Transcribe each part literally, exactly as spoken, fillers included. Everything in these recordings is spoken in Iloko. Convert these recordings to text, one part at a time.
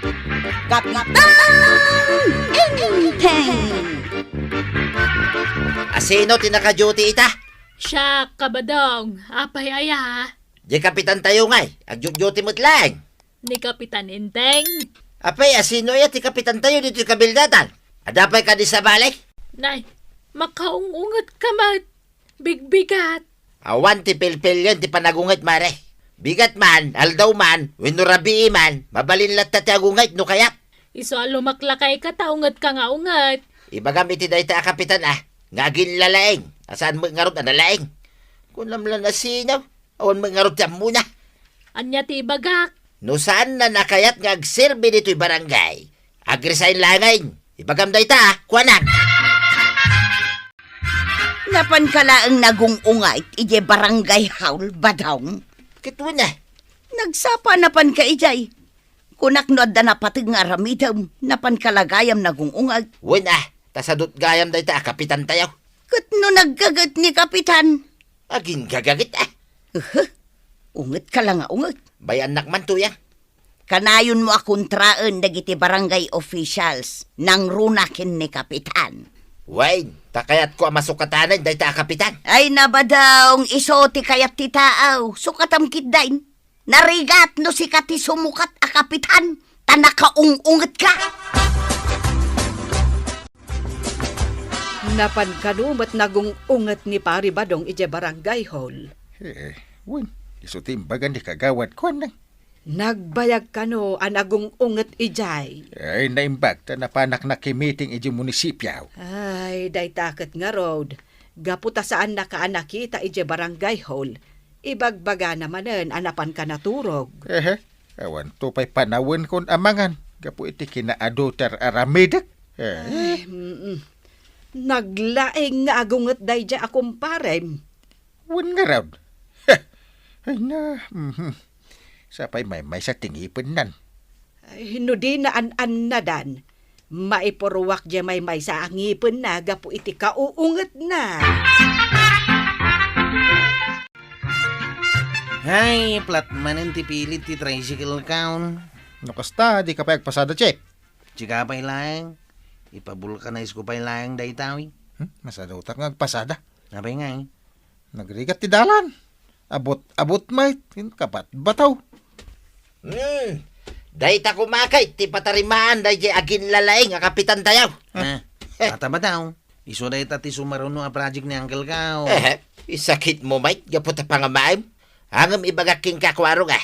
Kapitan Enteng! Asino ti naka-duty ita? Siak, Kabadong. Apay aya? Di kapitan tayo ngay. Agduty met laeng. Ni Kapitan Enteng. Apay, asino aya ti kapitan tayo ditoy kabildatan? Adda pay kadi sabali? Nay, makaung-unget ka met. Bigbigat. Awan ti pilpilian ti panagunget, mare. Bigat man, aldaw man, wenno rabii man, mabalin latta ti agunget no kayat. Isu a lumaklakayka ta ungetka nga unget. Ibagam iti dayta a kapitan a, nga aginlalaing, a saan met ngarud a nalaing. Kunam la nasinaw, awan met ngarud ti ammona. Ania ti ibagak? No saanna a kayat nga agserbi ditoy barangay, agresign laeng. Ibagam dayta, a, kuanam. Napanka laeng nagung-unget idiay barangay hall, Badong? Ket wen a. Nagsapa napanka idiay. Kunak no adda napateg nga aramidem, napanka la gayam nagung-unget. Wen a, ta sadut gayam dayta a kapitan tayo. Ket no naggaget ni kapitan? Aginggaget a. Uhu, ungetka la nga unget. Bay-annak man, Tuyang. Kanayonmo a kontraen dagiti barangay officials, nangruna ken ni kapitan. Wen, ta kayatko a masukatanen dayta a kapitan. Ay, Badong, isu ti kayat ti tao. Sukatam ketdin. Narigat no sika ti sumukat a kapitan, ta nakaung-ungetka. Napan kano met nagung-unget ni Pari Badong idiay barangay hall. Eh, wen, isu ti imbaga ni kagawad, kuana. Nagbayag kano a nagung-unget idiay? Ay, naimbag ta napanak nakimiting idiay munisipio. Ay, dayta ket ngarud, gapu ta saannaka a nakita idiay barangay hall, ibagbagana manen a napanka naturog. Ehe, awanto pay panawen kon amangan gapu iti kinaadu ti ar-aramidek. Eh. Ay, mm-mm. Naglaing nga agunget daydiay a kumparem. Wen ngarud. Ay na, mhm. Sapay maymaysa ti ngipennan. Ay, no dina an-annadan, maipuruak diay maymaysa a ngipenna gapu iti kauungetna. Hay, plat manen ti pilit ti tricycle kaon. No kasta, dika pay agpasada, Chief. Sika pay laeng, ipabulkanize ko pay laeng dayta, wi. Hmm, masadutak nga agpasada. Apay ngay? Nagrigat ti dalan. Abut-abut met, ken kabatbataw. Hmm. Dayta koma ket ti patarimaan daydiay aginlalaing a kapitan tayo. Ah, Tata Badong, isu dayta ti sumaruno a project ni uncle ko. Eh, isakitmo met gapu ta pangamaem. Ngem ibagak kenka, Kuarog, a,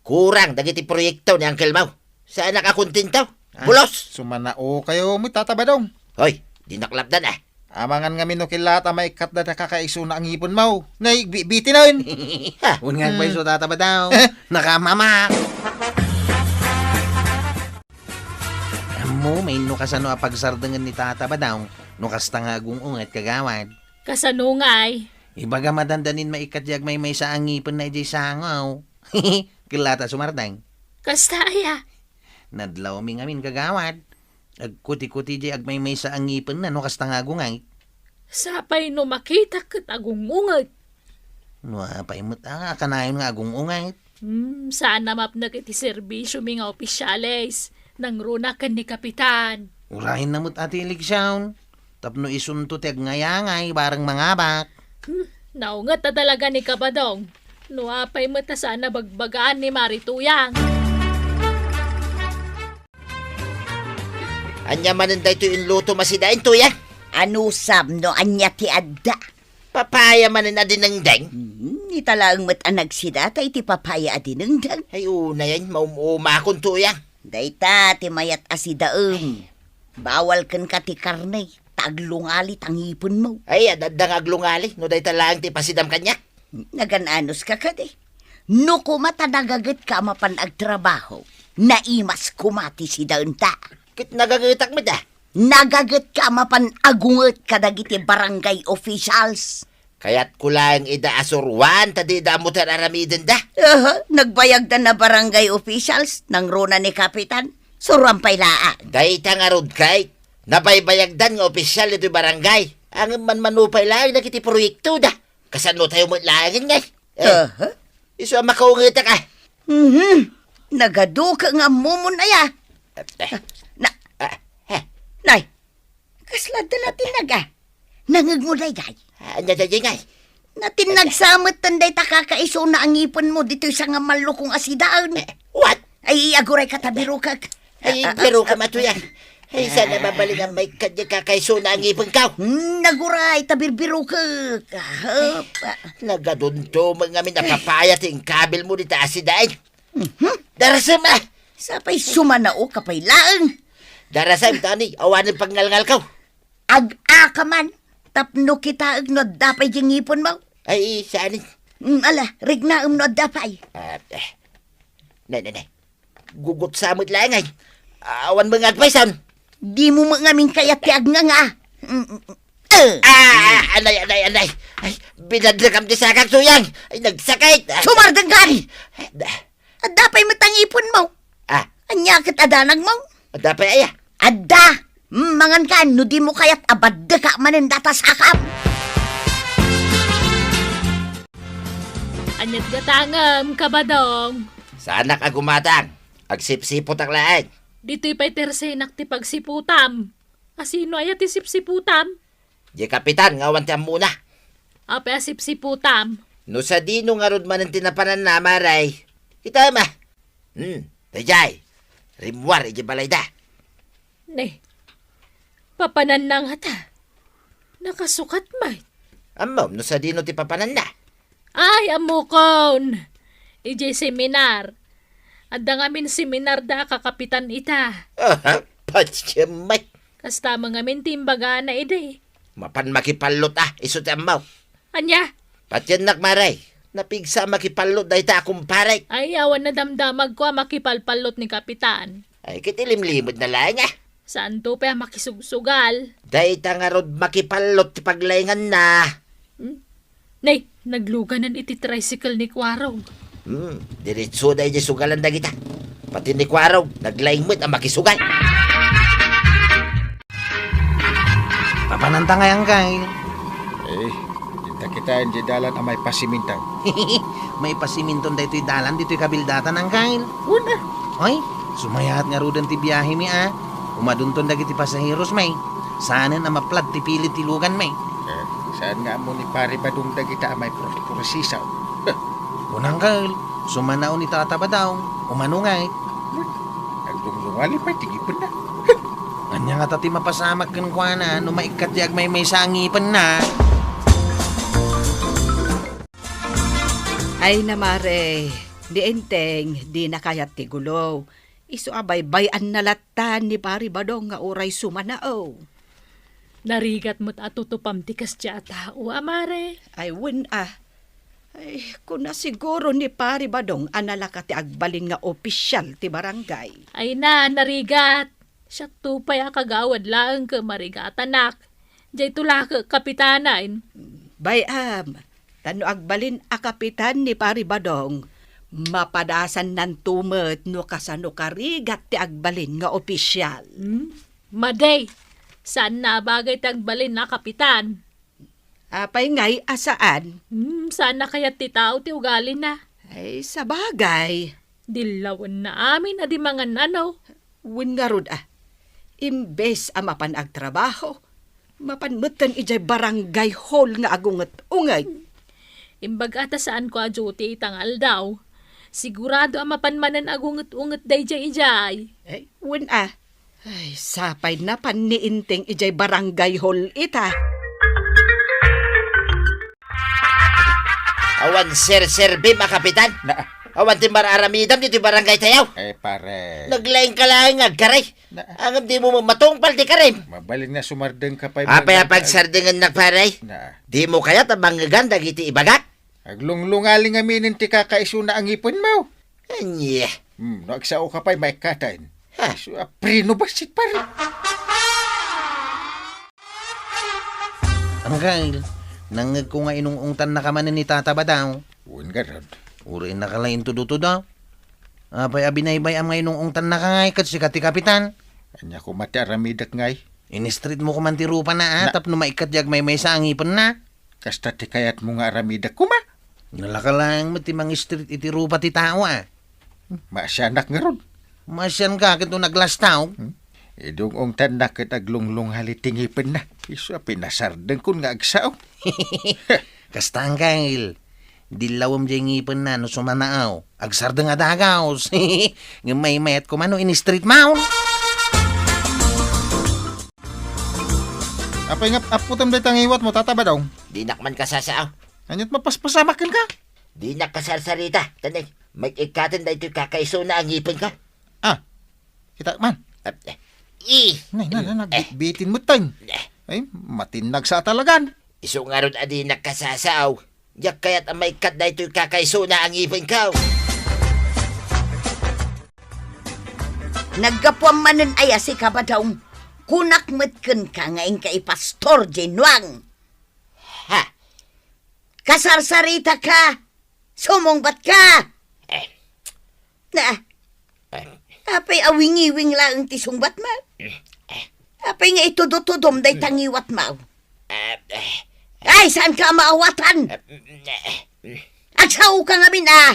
kurang dagiti proyekto ni uncle mo. Saanak a kontento. Ah, bulos! Sumanaokayo met, Tata Badong. Hoy, dinak lapdan, a. Amangan ngamin no killa ta maikkat dayta kakaisuna a ngipenmo. Nay, bi-, bitinen. Ha, wen nga pay isu, Tata Badong. Nakamamak. Ammo, mainno kasano a pagsardengen ni Tata Badong no kasta nga agung-unget, kagawad. Kasano ngay? Ibaga, madandanin maikkat diay agmaymaysa a ngipenna idiay sango. Killa ta sumardeng. Kasta aya? Nadlawmi ngamin, kagawad. Agkuti-kuti diay agmaymaysa a ngipenna no kasta nga agunget. Sapay no makitak ket agung-unget. No apay met a kanayon nga agung-unget? Hmm, saan a mapnek iti serbisiomi nga opisyales. Nangruna ken ni Kapitan. Urayenna met a ti eleksion. Tapno isunto ti agngayaangay bareng mangabak. Hmm, naunget a talaga ni Kabadong. No apay met a saan a bagbagaan ni Mari Tuyang. Ania manen daytoy inlutom a sidaen, Tuyang? Anusam no ania ti adda? Papaya manen a dinengdeng? Hmm, ita laeng met a nagsida ta iti papaya a dinengdeng. Ay, unayen, maum-umakon, Tuyang. Dayta ti mayat a sidaem. Bawal kenka ti karne, ta aglungali ta ngipenmo. Ay, ad-adda nga aglungali, no dayta laeng ti pasidam kaniak. Nagan-anuska kadi? No koma ta nagagetka a mapan agtrabaho, naimas koma ti sidaenta. Ket nagagetak met a? Nagagetka a mapan agunget kadagiti barangay officials. Kayatko laeng ida a suruan ta dida ammo ti ar-aramidenda. Aha, nagbayagdan a barangay officials, nangruna ni Kapitan. Suruan pay laeng. Dayta ngarud, kay nabaybayagdan nga opisyal ditoy barangay. Ngem manmano pay laeng dagiti proyektoda. Kasano tayo met laengen ngay? Eh, aha. Isu a makaungetak a. Mhm. Nagaduka nga ammomon aya. Eh, Na, ah, eh. Nay, kasla da natinnag, ah. Nangngegmo, daydiay. Ah, ania daydiay, ngay? Natinnag sa met dayta kakaisuna a ngipenmo ditoy sangam mallukong a sidaen. Eh, what? Ay, aguray ka ta birukek. Ay, Ah, ah, birukek ah, matuya. Ay, sana mabalin nga maikkat diay kakaisuna a ngipenko. Hmm, aguray ta birbirukek. Ah, ah. Nagadunto met ngamin a papaya ti inkabilmo dita a sidaen. Mhm. Darasem, ah! Sapay sumanao ka pay laeng. Darasem, Tony, awanen pagngalngalko. Ag-aka man, tapno kitaek no adda pay diay ngipenmo. Ay, saan? Mm, ala, rignaem no adda pay. Ah, eh. Ne, ne, ne. Gugutsa met laeng, ay. Awan met nga agpaysan. Dimo met ngamin kayat ti agnanga. Mm, mm, mm. Eh. Ah, anay, anay, anay. Ay, binadrekam ti sakak, Suyang. Ay, nagsakit. Sumardeng ka! Ay, da- Adda pay met a ngipenmo. Ah. Ania ket a danagmo? Adda pay aya? Adda. Mm, mangan ka, no dimo kayat a baddeka manen data sakam. Aniat gatangem, Kabadong? Saanak a gumatang. Agsipsipotak laeng. Ditoy pay tersenak ti pagsiputam. Asino aya ti sipsiputam? Diay kapitan nga awan ti ammona. Apay a sipsiputam? No sadino ngarud manen ti napananna, Mare? Kitaem a. Hmm, daydiay. Rimmuar idiay balayda. Ne, papananna ngata. Nakasukat met. Ammom no sadino ti papananna? Ay, ammokon. Idiay seminar. Adda ngamin seminarda a kakapitan ita. Aha, patiem met. Kasta met ngamin ti imbagana idi. Mapan makipallot a, isu ti ammok. Ania? Patiennak, Mare. Napigsa a makipallot dayta a kumparek. Ay, awan nadamdamagko a makipalpallot ni Kapitan. Ay, ket ilimlimedna laeng a. Saanto pay a makisugsugal. Dayta ngarud makipallot ti paglainganna. Hmm? Nay, nagluganan iti tricycle ni Kuarog. Hmm, diretsoda idiay sugalan dagita. Pati ni Kuarog, naglaing met a makisugal. Papananta ngay, Angkel? Eh, dita kitaen diay dalan a maipasiminto. Maipasiminton daytoy dalan ditoy kabildatan, Angkel? Wen a. Ay, sumayaat ngaruden ti biahemi a. Umadunton dagiti pasaheros, may. Saanen a maplag ti pilit ti lugan, may. Eh, saan nga ammo ni Pari Badong dagita a maipursisaw? Kunam, Angkel, sumanao ni Tata Badong, umano ngay. Aglunglungali pay ti ngipenna. Ania ngata ti mapasamak kenkuana no maikkat ti agmaymaysa a ngipenna? Ay, namare, ni Enteng, dina kayat ti gulo. Isu a baybay-anna latta ni Pari Badong nga uray sumanao. Narigat met a tutupam ti kasdiay a tao, a mare. Ay, wen a. Ay, kuna siguro ni Pari Badong a nalaka ti agbalin nga opisyal ti barangay. Ay na, narigat. Siakto pay a kagawad laeng ket marigatanak. Diayto la ket kapitanen. Bay-am, ta no agbalin a kapitan ni Pari Badong, mapadasannanto met no kasano karigat ti agbalin nga opisyal. Hmm? Madi, saanna a bagay ti agbalin a kapitan. Apay ngay a saan? Hmm, saanna kayat ti tao ti ugalina. Ay, sabagay. Dillawenna amin a di mangan-ano. Wen ngarud a, imbes a mapan agtrabaho, mapan metten idiay barangay hall nga agunget-unget. Imbag a ta saanko a duty ita nga aldaw. Sigurado a mapan manen agunget-unget daydiay idiay. Ay, wen a. Ay, sapay napan ni Enteng idiay barangay hall ita. Awan serserbim a kapitan? Na. Awan ti mar-aramidem ditoy barangay tayo? Eh, pare. Naglaing ka laeng nga agkari. Na. Ngem dimo matungpal ti karim. Mabalin nga sumardeng ka pay. Apay a pagsardengennak, pare? Na. Dimo kayat a bangegan dagiti ibagak? Aglunglungali ngaminen ti kakaisuna a ngipenmo. Ania? Hmm, no agsao ka pay, maikkaten. Ha? Isu a preno bassit, pare. Angkel, nangngegko nga inung-ungtannaka manen ni Tata Badong. Wen ngarud. Uray innaka la intudo-tudo. Apay a binaybay-am nga inung-ungtannaka ngay ket sika ti kapitan? Ania koma ti aramidek ngay? In-street mo koman ti rupana a, na- tapno maikkat ti agmaymaysa a ngipenna. Kasta ti kayatmo nga aramidek koma? Nalaka laeng met ti mang-street iti rupa ti tao a. Maasianak ngarud. Masianka ket no naglastaw. Hmm? Idung-ongtanna ket aglunglungali ti ngipenna. Isu a pinasardengkon nga agsao. Kasta, Angkel. Dillawem diay ngipenna no sumanaaw. Agsardeng a dagaw. Ngem maymayat koma no in-straight mount. Apay nga apputem dayta ngiwatmo, Tata Badong? Dinak man kasasao. Ania't mapaspasamak kenka? Dinak kasarsarita, ta nay, maikkaten daytoy kakaisuna a ngipenko. Ah, kita man. Ah, eh, i-, Nay, nay, nay, eh, nagbitin mo, Teng. Eh. Ay, matinnag sa talagan. Isu ngarud a dinak kasasao. Diak kayat a maikkat daytoy kakaisuna a ngipenko. Naggapuam manen aya sika, Badong? Kunak met kenka nga inka ipastor diay nuang. Ha? Kasarsarita ka? Sumungbat ka? Eh. Na, eh, apay a wingiwing laeng ti sungbatmo? Eh. Apay nga itudotudom dayta ngiwatmo? Eh, eh. Ay, saanka a maawatan? Eh, eh. Agsaoka ngamin, a.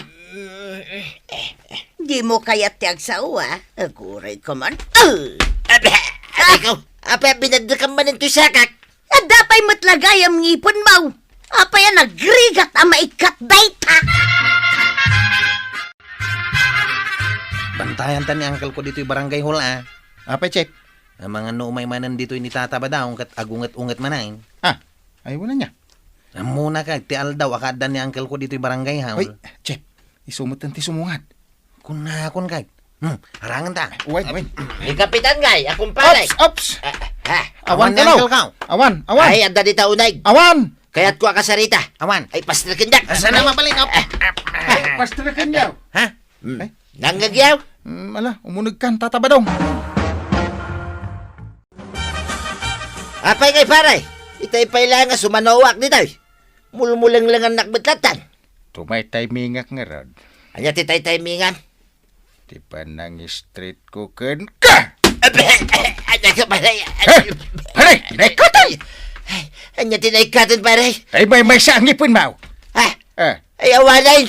Dimo kayat ti agsao, a. Aguray ka man. Ah! Abe! Abe ko! Apay a binaddekan manen toy sakak? Adda pay met la gayam ngipenmo. Apay a nagrigat a maikkat dayta? Bantayanta ni uncle ko ditoy barangay hall, a. Apay, Chief? Amangan no umay manen ditoy ni Tata Badong ket agunget-unget manen. Ah, ay, wala niya. Ammona ka, ti aldaw a kaadda ni uncle ko ditoy barangay hall. Hoy, Chief, isu met ti sumungad. Kunakon kay. Hmm, harangan ta. Uy, uy. Ni Kapitan ngay, a kumpare. Ops, ops. Ah, ah. Awan, awan ka, no? Uncle ka. Awan, awan. Ay, adda dita uneg. Awan. Kayat ko a kasarita. Awan. Ay, pastreken dak. Asa na mabalik, op? Ay, pastreken yaw. Ha? Hmm. Ay. Nangngegyaw? Hmm, ala, umuneg kan, Tata Badong. Apay ngay, pare? Itay pay la nga sumanuak ditoy. Mulmulenglengannak met lattan. Tumaytaymingak ngarud. Ania ti taytaymingam? Ti panang-straight ko kenka! Abe! Ania ka, pare? Eh! Pare! Naikkaten! Ay, ania ti naikkaten, pare? Ay, maymaysa a ngipenmo! Ah! Ah! Ay, awanen!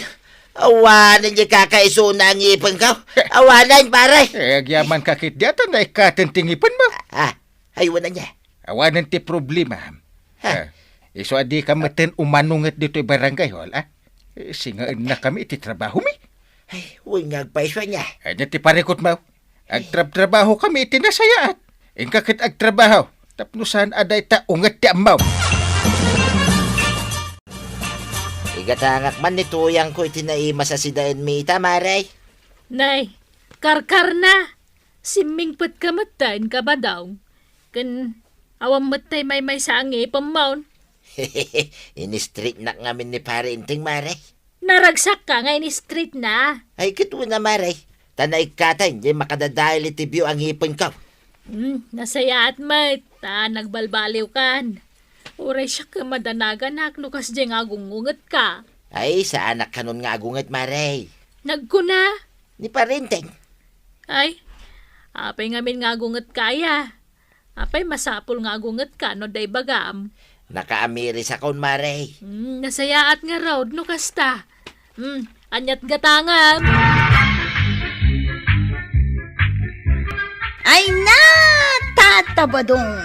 Awanen diay kakaisuna a ngipenko! Awanen, pare! Eh, agyamanka ketdi ta naikkaten ti ngipenmo! Ah! Ay, wala niya. Awanen ti problema. Ha? Ah, isu a dika metten umanunget ditoy barangay hall, a? Eh, singaennakami iti trabahomi. Ay, wen nga agpayso ania. Ania ti parikutmo? Agtrabtrabahokami iti nasayaat. Inka ket agtrabaho. Tapno saan a dayta unget ti ammom. Igatangak man ni tuyangko iti naimas a sidaenmi ita, mare. Nay, karkarna. Simmingpetka met ta, inka, Badong. Ken awan met tay maymaysa a ngipemmon. In-straight-nak ngamin ni Pare Enteng, mare. Naragsakka nga in-straight-na. Ay, ket wen a, mare. Ta naikkaten diay makadadael iti bio a ngipenko. Hmm, nasayaat met ta nagbalbaliwkan. Uray siak a madanaganak no kasdiay nga agungungetka. Ay, saanak kanon nga agunget, mare. Nagkuna. Ni Pare Enteng. Ay, apay ngamin nga agungetka aya? Apay masapul nga agungetka no adda ibagam? Nakaamirisakon, mare. Hmm, nasayaat ngarud no kasta. Hmm, ania't gatangam? Ay na, Tata Badong!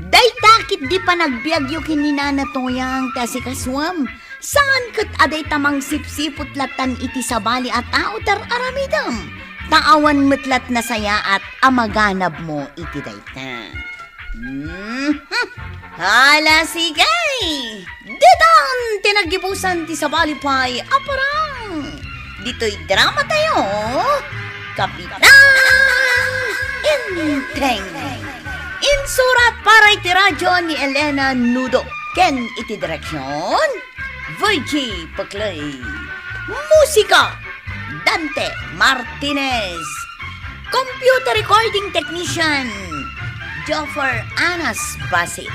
Dayta ketdi panagbiagyo ken ni Nana Toyang ti asikasuam. Saan ket a dayta mangsipsiput lattan iti sabali a tao ti ar-aramidem, ta awan met lat nasayaat a maganabmo iti dayta. Mhm. Hala, sige! Ditan ti naggibusan ti sabali pay a parang. Ditoy dramatayo, Kapitan Enteng. Insurat para iti radyo ni Elena Nudo ken iti direksion, Virgie Peclay. Musika, Dante Martinez. Computer recording technician, Joffer Anas Basi.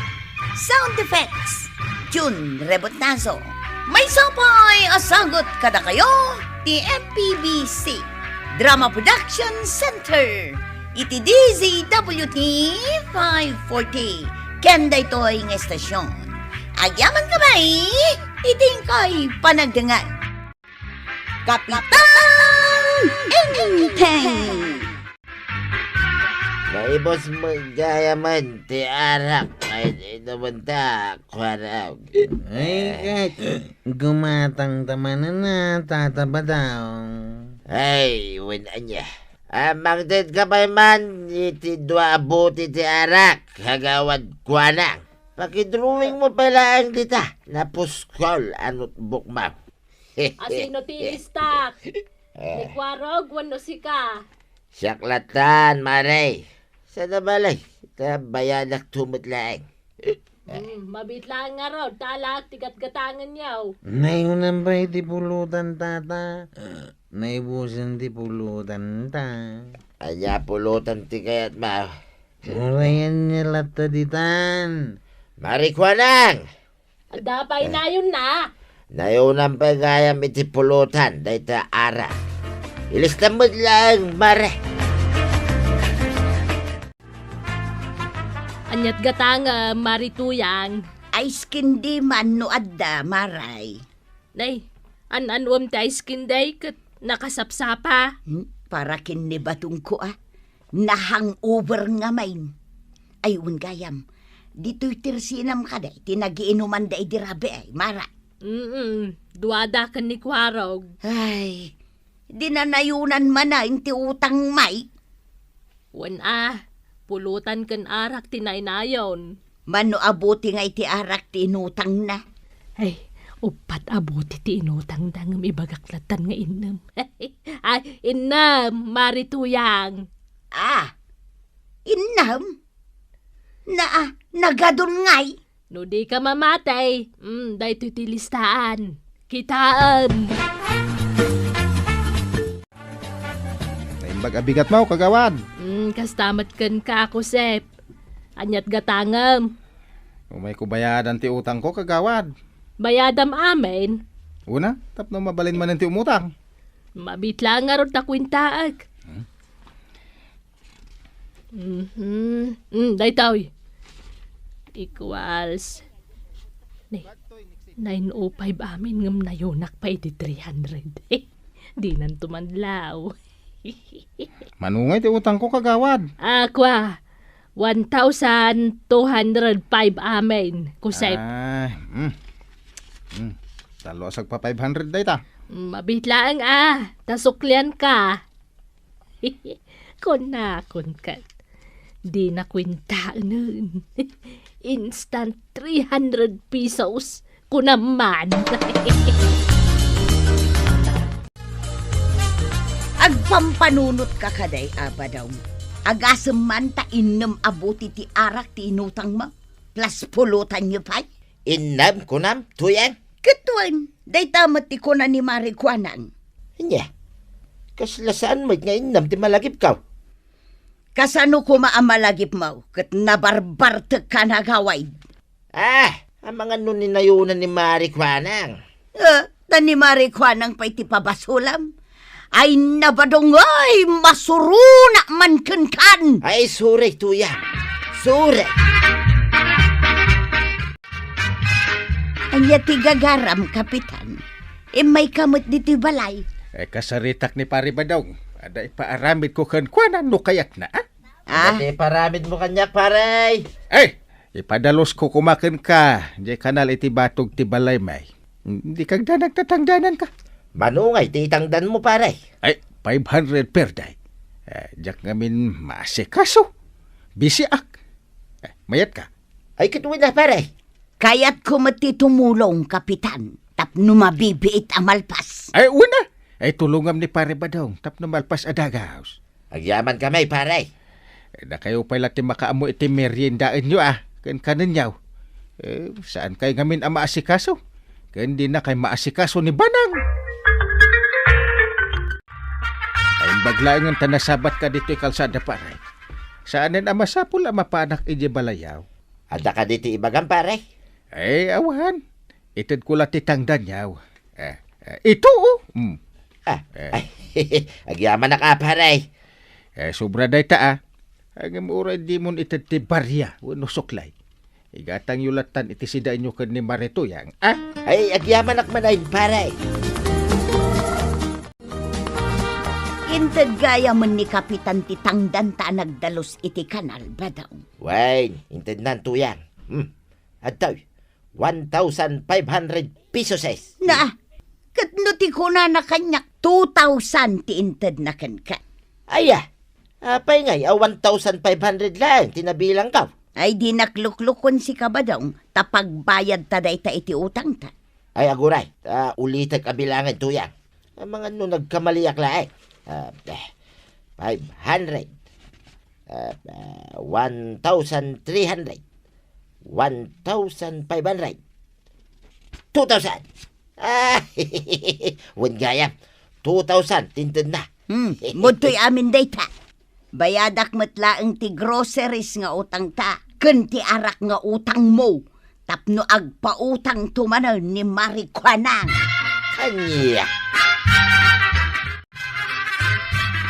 Sound effects, Jun Rebotazo. Maysa pay a sagut kadakayo ti M P B C Drama Production Center iti D Z W T five forty ken daytoy nga estasion. Agyamankami iti inkay panagdengngeg. Kapitan Enteng! Maibus met gayamen ti arak nga inumenta, Kuarog. Ay, ket gumatang ta manen a, Tata Badong. Ay, wen ania. Mangted ka pay man iti dua a bote ti arak, Kagawad Kuanang. Pakidrawing mo pay laeng dita napuskol a notebook mo. Asino ti ilistak? Ni Kuarog wenno sika? Siak latan, Mare. Saan a bale, ta bayadakto met laeng. Hmm, mabiit laeng ngarud, ta alaek ti gatgatangenyo. Nayonan pay ti pulutan, Tata. Naibusen ti pulutan ta. Ania pulutan ti kayatmo? Uray ania latta ditan? Mare Kuanang! Adda pay nayonna? Nayonan pay gayam iti pulutan dayta arak. Ilista met laeng, Mare. Aniat gatangem, Mare Tuyang? Ice candy man no adda, Mare. Nay, an-anuem ti ice candy ket nakasapsapa? Hmm, para ken ni Badongko a. Na-hangover ngamin. Ay, wen gayam. Ditoy tersinam kadi ti nagiinumanda idi rabii, Mare. Mm, duada ken ni Kuarog. Ay, di na nayonan manen ti utangmi. Wen a, pulutan ken arak ti nainayon. Mano a bote nga iti arak ti inutangna? Ay, uppat a bote ti inutangda ngem ibagak lattan nga innem. Ay, innem, Mare Tuyang. Ah, innem? Na, ah, nagadun ngay? No dika mamati, mm, daytoy ti listaan. Kitaem. Naimbag a bigatmo, Kagawad. Mm, kasta met kenka, Kusep. Aniat gatangem? Umayko bayadan ti utangko, Kagawad. Bayadam amin? Una, tapno mabalin manen ti umutang. Mabiit laeng ngarud ta kuentaek. Hmm? Mhm. Mm, daytoy. Equals. Ni, nine oh five amin ngem nayonak pay iti three hundred. Dinanto manlaw. Mano ngay ti utangko, Kagawad? Ah, kua. One thousand two hundred five amin, Kusep. Ah, mm. Mm. Tallo a sagpa five hundred dayta. Mm, mabiit laeng a, ta suklianka. Kunakon ket, dina kuentaenen. Instant three hundred pesos, kunam man. Agpampanunotka kadi, a Badong. Agasem man ta innem a bote ti arak ti inutangmo, plus pulutanyo pay. Innem, kunam, Tuyang? Ket wen, dayta met ti kuna ni Mare Kuanang. Ania? Kasla saan met nga innem ti malagipko? Kasano koma a malagipmo ket nabarbartekka a gawid? Ah, amangan no ni nayonan ni Mare Kuanang. Eh, ta ni Mare Kuanang pay ti pabasolam. Ay, a Badong, ay, masuronak man kenkan. Ay, sorry, Tuyang. Sorry. Ania ti gagaram, Kapitan? Immayka met ditoy balay? Eh, kasaritak ni Pare Badong. Adda ipaaramidko kenkuana no kayatna, ah? Ah? Adda ti ipaaramidmo kaniak, pare. Eh, ipadalusko koma kenka, diay kanal iti batog ti balaymi. Dika agdanag ta tangdananka. Mano ngay ti itangdanmo, pare? Ay, five hundred per day. Eh, diak ngamin maasikaso. Bisiak. Eh, mayatka? Ay, ket wen a, pare. Kayatko met ti tumulong, Kapitan, tapno mabibiit a malpas. Ay, wen a. Ay, tulongam ni Pare Badong tapno malpas a dagus. Agyamankami, pare. Eh, dakayo pay la ti makaammo iti meriendaenyo, ah, ken kanenyo. Eh, saankay ngamin a maasikaso. Ken dinakay maasikaso ni Banang. Naimbag laengen ta nasabatka ditoy kalsada, pare. Saanen a masapul a mapanak idiay balayaw. Adda kadi ti ibagam, pare? Eh, awan. Itedko la ti tangdanyo. Eh, eh, ito, oh. Mm. Ah, eh. Ay, agyamanak a, pare. Eh, sobra dayta, ah. Ngem uray dimon ited ti baria wenno suklay. Igatangyo lattan iti sidaenyo ken ni Mare Tuyang, ah. Ay, agyamanak manen, pare. Inted gayamen ni Kapitan ti tangdanta a nagdalus iti kanal, Badong. Wen, intednan, Tuyang. Hmm. Adtoy, one thousand five hundred pesos. Na, ket no ti kunana kaniak, two thousand ti intedna kenka. Aya, apay ngay a one thousand five hundred laeng ti nabilangko? Ay, dinak luklukon sika, Badong, ta pagbayadta dayta iti utangta. Ay, aguray, ta ulitek a bilangen, Tuyang. Amangan no nagkamaliak laeng. Ah, eh, five hundred. Ah, ah, one thousand three hundred. One thousand five hundred. Two thousand. Ah, wen gayam. Two thousand, ti intedna. Hmm, mudtoy amin dayta. Bayadak met laeng ti groceries nga utangta, ken ti arak nga utangmo, tapno agpautangto manen ni Marikuanang. Ania?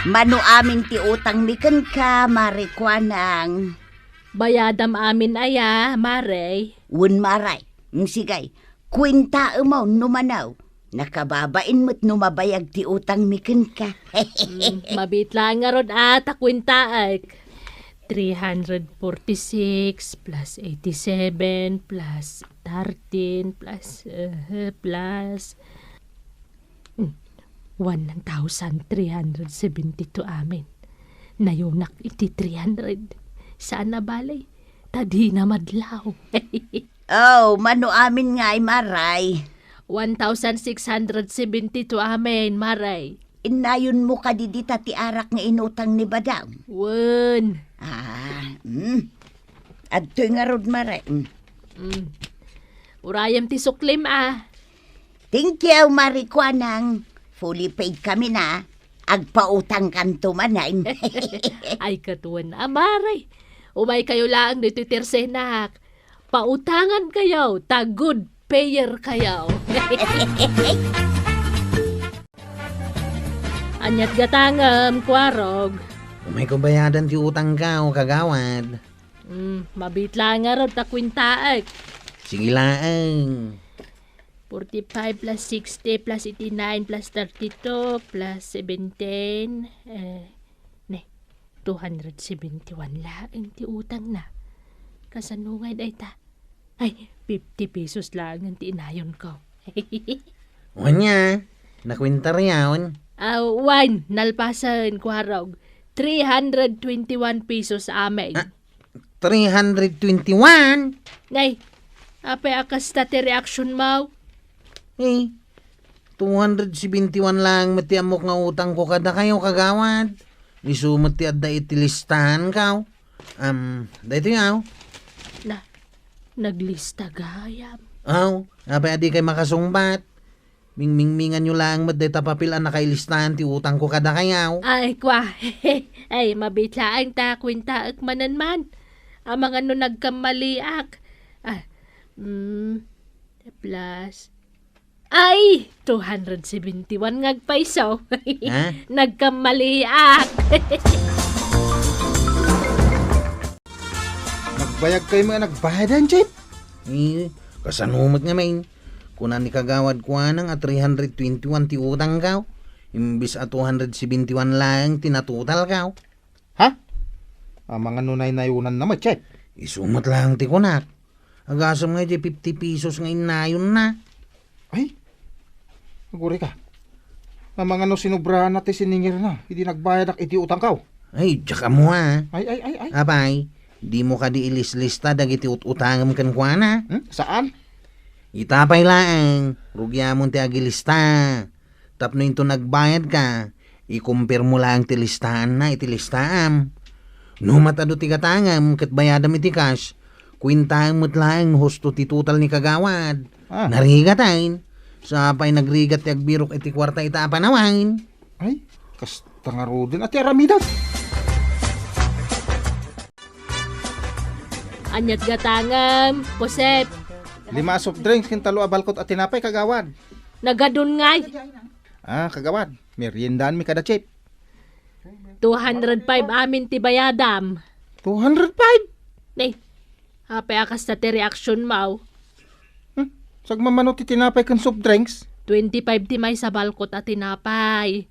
Mano amin ti utangmi kenka, Marikuanang. Bayadam amin aya, Mare? Wen, Mare. Mm, sige. Kuentaem no mano. Nakababain met no mabayag ti utangmi kenka. Mm, mabiit laeng ngarud a ta kuentaek. Three hundred forty-six plus eighty-seven plus thirteen plus, eh, plus, mm, one thousand three hundred seventy-two amin. Nayunak iti three hundred. Saan a bale? Ta dina madlaw. Oh, mano amin ngay, Maray? One thousand six hundred seventy-two amin, Maray. Innayonmo kadi dita ti arak nga inutang ni Badong? Wen. Ah, mm. Adtoy ngarud, Maray. Mm. Mm. Urayem ti suklim, ah. Thank you, Marikuanang. Fully paid kami na. Agpautangkanto manen. Ay, ket wen a, Maray. Umaykayo laeng ditoy tersenak. Pautangankayo, ta good payer kayo. Aniat gatangem, Kuarog? Umayko bayadan ti utangko, kagawad. Mm, mabiit laeng ngarud ta kuentaek. Sige laeng. Forty-five plus sixty plus eighty-nine plus thirty-two plus seventeen, eh, ne, two hundred seventy-one laeng ti utangna. Kasano ngay dayta? Ay, fifty pesos laeng ti inayonko. Wen a, nakuentayo? Ah, wen, nalpasen, Kuarog. Three hundred twenty-one pesos amin. Ah, three hundred twenty-one? Nay, apay a kasta ti reaksyon mo? Eh, two hundred seventy-one laeng met ti ammok nga utangko kadakayo, kagawad. Isu met ti adda iti listahanko. Am, daytoy, aw. Na, naglista gayam. Aw, apay a dikay makasungbat? Mingmingminganyo laeng met dayta papel a nakailistahan ti utangko kadakayo. Ay, kua. Ay, mabiit laeng ta kuentaek manen man. Amangan no nagkammaliak. Ah, mm, plus. Ay, two hundred seventy-one nga agpayso. Ha? Nagkammaliak. Nagbayagkayo met a nagbayadan, Chief? Eh, kasano met ngamin? Kuna ni Kagawad Kuanang a three hundred twenty-one ti utangko, imbes a two hundred seventy-one laeng ti natotalko. Ha? Amangan no naynayonanna met, Chief? Isu met laeng ti kunak. Agasem nga iti fifty pesos nga innayonna. Ay, agurayka. Amangan no sinobrana ti siningirna idi nagbayadak iti utangko. Ay, diak ammo a. Ay, ay, ay, ay. Apay, dimo kadi ilislista dagiti ut-utangem kenkuana? Hmm? Saan? Ita pay laeng, rugiamon ti agilista. Tapno inton agbayadka, ikumpirmo laeng ti listaanna iti listaam. No mat-adu ti gatangem ket bayadam iti cash, kuentaem met laeng no husto ti total ni Kagawad. Ah. Narigaten. Sapay nagrigat ti agbirok iti kuarta ita a panawen. Ay, kasta ngaruden a ti aramidem. Aniat gatangem, Josep? Lima a soft drinks ken tallo a balkot a tinapay, Kagawad. Nagadun ngay. Ah, Kagawad, meriendaanmi kada, Chief. Two hundred five amin ti bayadam. Two hundred five? Ne, apay a kasta ti reaksyon mo? Hmm? Sagmamano ti tinapay ken soft drinks? Twenty-five ti maysa balkot a tinapay.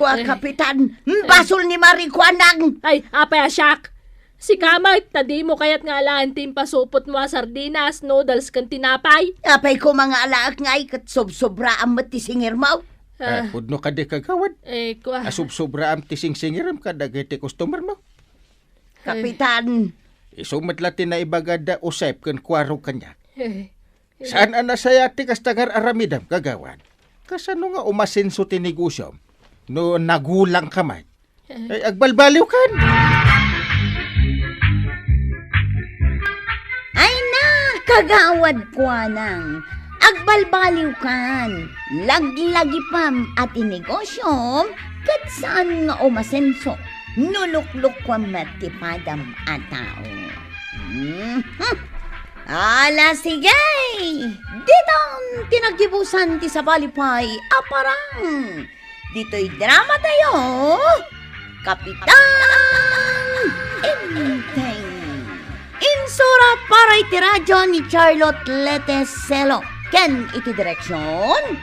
Kua, Ay. Kapitan, mm, Ay. Basol ni Mari Kuanang. Ay, apay a siak? Sika met, ta dimo kayat nga alaen ti impasupotmo a sardinas, noodles, ken tinapay? Apay koma nga alaek ngay ket sobsobraam met ti singirmo? Ah. Ah, pudno kadi, kagawad? Eh, kua. Ah, sobsobraam ti singsingirem kadagiti customermo? Ay. Kapitan. Isu met la ti naibaga da Josep ken Kuarog kaniak. Ay. Saan a nasayaat ti kasta nga ar-aramidem, kagawad? Kasano nga umasenso ti negosyom no nagulangka met? Ay, agbalbaliwkan! Ay na, Kagawad Kuanang, agbalbaliwkan. Laglagipem a ti negosyom ket saan nga umasenso no luklukkuem met ti padam a tao. Mhm. Ala, sige! Ditan ti naggibusan ti sabali pay a parang. Ditoy drama tayo, Kapitan Enteng. Insura para iti radyo ni Charlotte Lete Selo ken iti direksyon,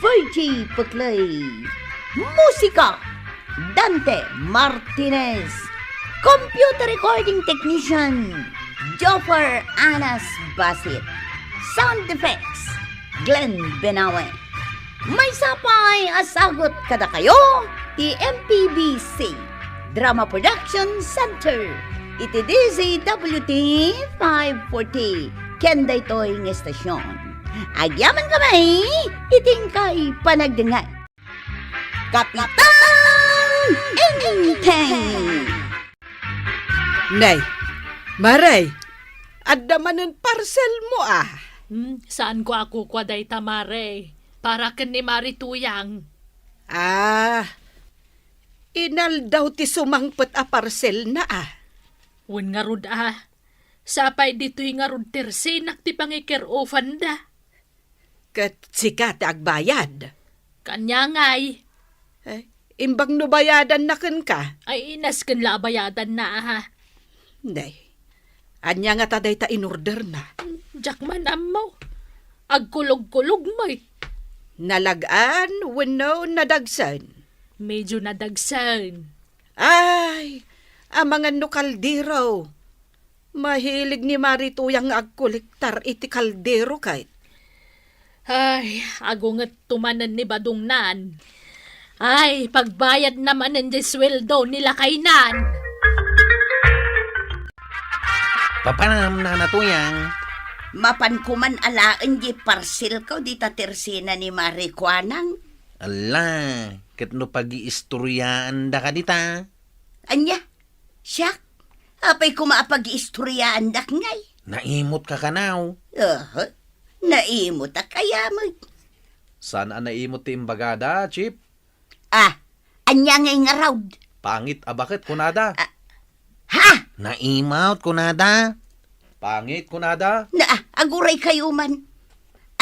Virgie Putley. Musika, Dante Martinez. Computer recording technician, Joffer Anas Basit. Sound effects, Glenn Benawe. Maysa pay a sagut kadakayo ti M P B C Drama Production Center iti D Z W T five forty ken daytoy nga estasyon. Agyamankami iti inkay panagdengngeg. Kapitan Enteng! Nay, Mare, adda manen parcelmo a. Hmm, saanko a kukua dayta, Mare. Para ken ni Mari Tuyang. Ah, inaldaw ti sumangpet a parcelna a. Wen ngarud a. Sapay ditoy ngarud ti resinak ti pangiker-ofanda. Ket sika ti agbayad. Kaniangay. Eh, imbag no bayadanna kenka? Ay, inas ken la a bayadanna, aha. Nay, ania ngata dayta inorderna? Diak man ammo. Agkulogkulog met. Nalag-an wenno nadagsen? Medyo nadagsen. Ay, amangan no kaldero. Mahilig ni Mari Tuyang nga agkolektar iti kaldero ket. Ay, agungetto manen ni badongnan. Ay, pagbayadna manen diay sueldo ni lakaynan. Papanam, Nana Tuyang. Mapanko man alaen diay parcelko dita ti resinak ni Mari Kuanang. Ala, ket no pagiistoryaanda kadita? Ania? Siak? Apay koma a pagiistoryaandak ngay? Naimotka kano? Aha. Naimotak aya met. Saan a naimot ti imbagada, Chief? Ah, ania ngay ngarud? Pangit a baket kunada. Ah, ha? Naimot kunada. Pangit kunada. Na, ah, aguray kayo man.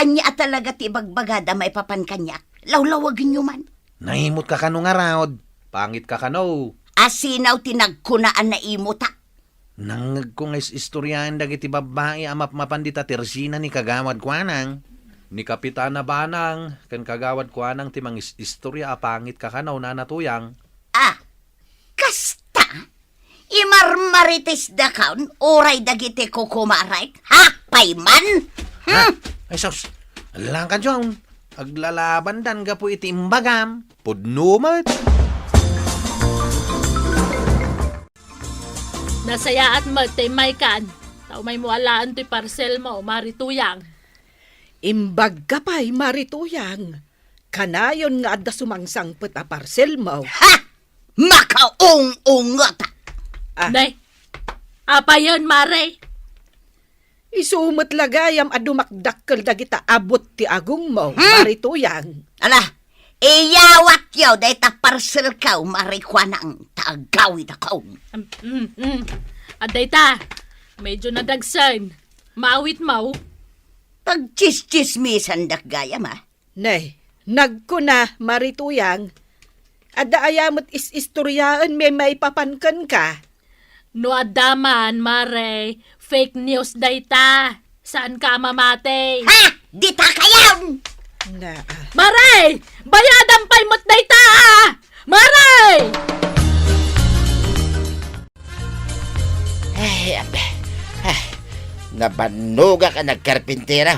Ania a talaga ti ibagbagada maipapan kaniak? Lawlawagenyo man. Naimotka kano ngarud? Pangitka kano? Asino ti nagkuna a naimotak? Nangngegko nga is-istoriaen dagiti babbai a mapmapan dita ti resinak ni Kagawad Kuanang. Ni Kapitana Banang ken Kagawad Kuanang ti mangis-istoria a pangitka kano, Nana Tuyang. Ah, kasta? Imarmarites dakon uray dagiti kukumarek? Ha? Payman? Ha? Hmm? Ay, sus! Allanka, John. Aglalabandan gapu iti imbagam. Pudno met. Nasayaat met ti immaykan. Ta umaymo alaen toy parcelmo, Mari Tuyang. Imbagka pay, Mari Tuyang. Kanayon nga adda sumangsangpet a parcelmo. Ha! Makaung-unget! Ah. Nay, apayen, Mare? Isu met la gayam a dumakdakkel dagita abut ti agongmo, Hmm? Mari Tuyang. Ala, iyawatyo dayta parcelko, Mari Kuanang, ta agawidakon. Mm, mm, mm. Adda ita, medyo nadagsen. Maawitmo? Pagtsistsismisandak gayam, a. Ne, nagkuna, Mari Tuyang, adda aya met is-istoriaenmi maipapan kenka? No adda man, Mare, fake news dayta. Saanka a mamati? Ha? Dita kayon! Na, ah. Mare! Bayadam pay met dayta, a! Mare! Ay, abe. Ay, nabannogak a nagkarpintero.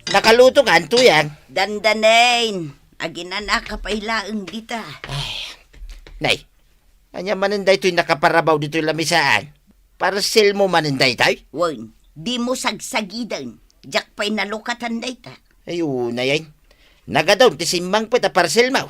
Nakaluto ka, Tuyang? Dandanen, aginanaka pay laeng dita. Ay, nay, ania manen daytoy nakaparabaw ditoy lamisaan? Parselmo manen daytoy? Wen, dimo sagsagiden. Diak pay nalukatan dayta. Ay, unay, ay. Nagadaw ti simmangpet a parselmo.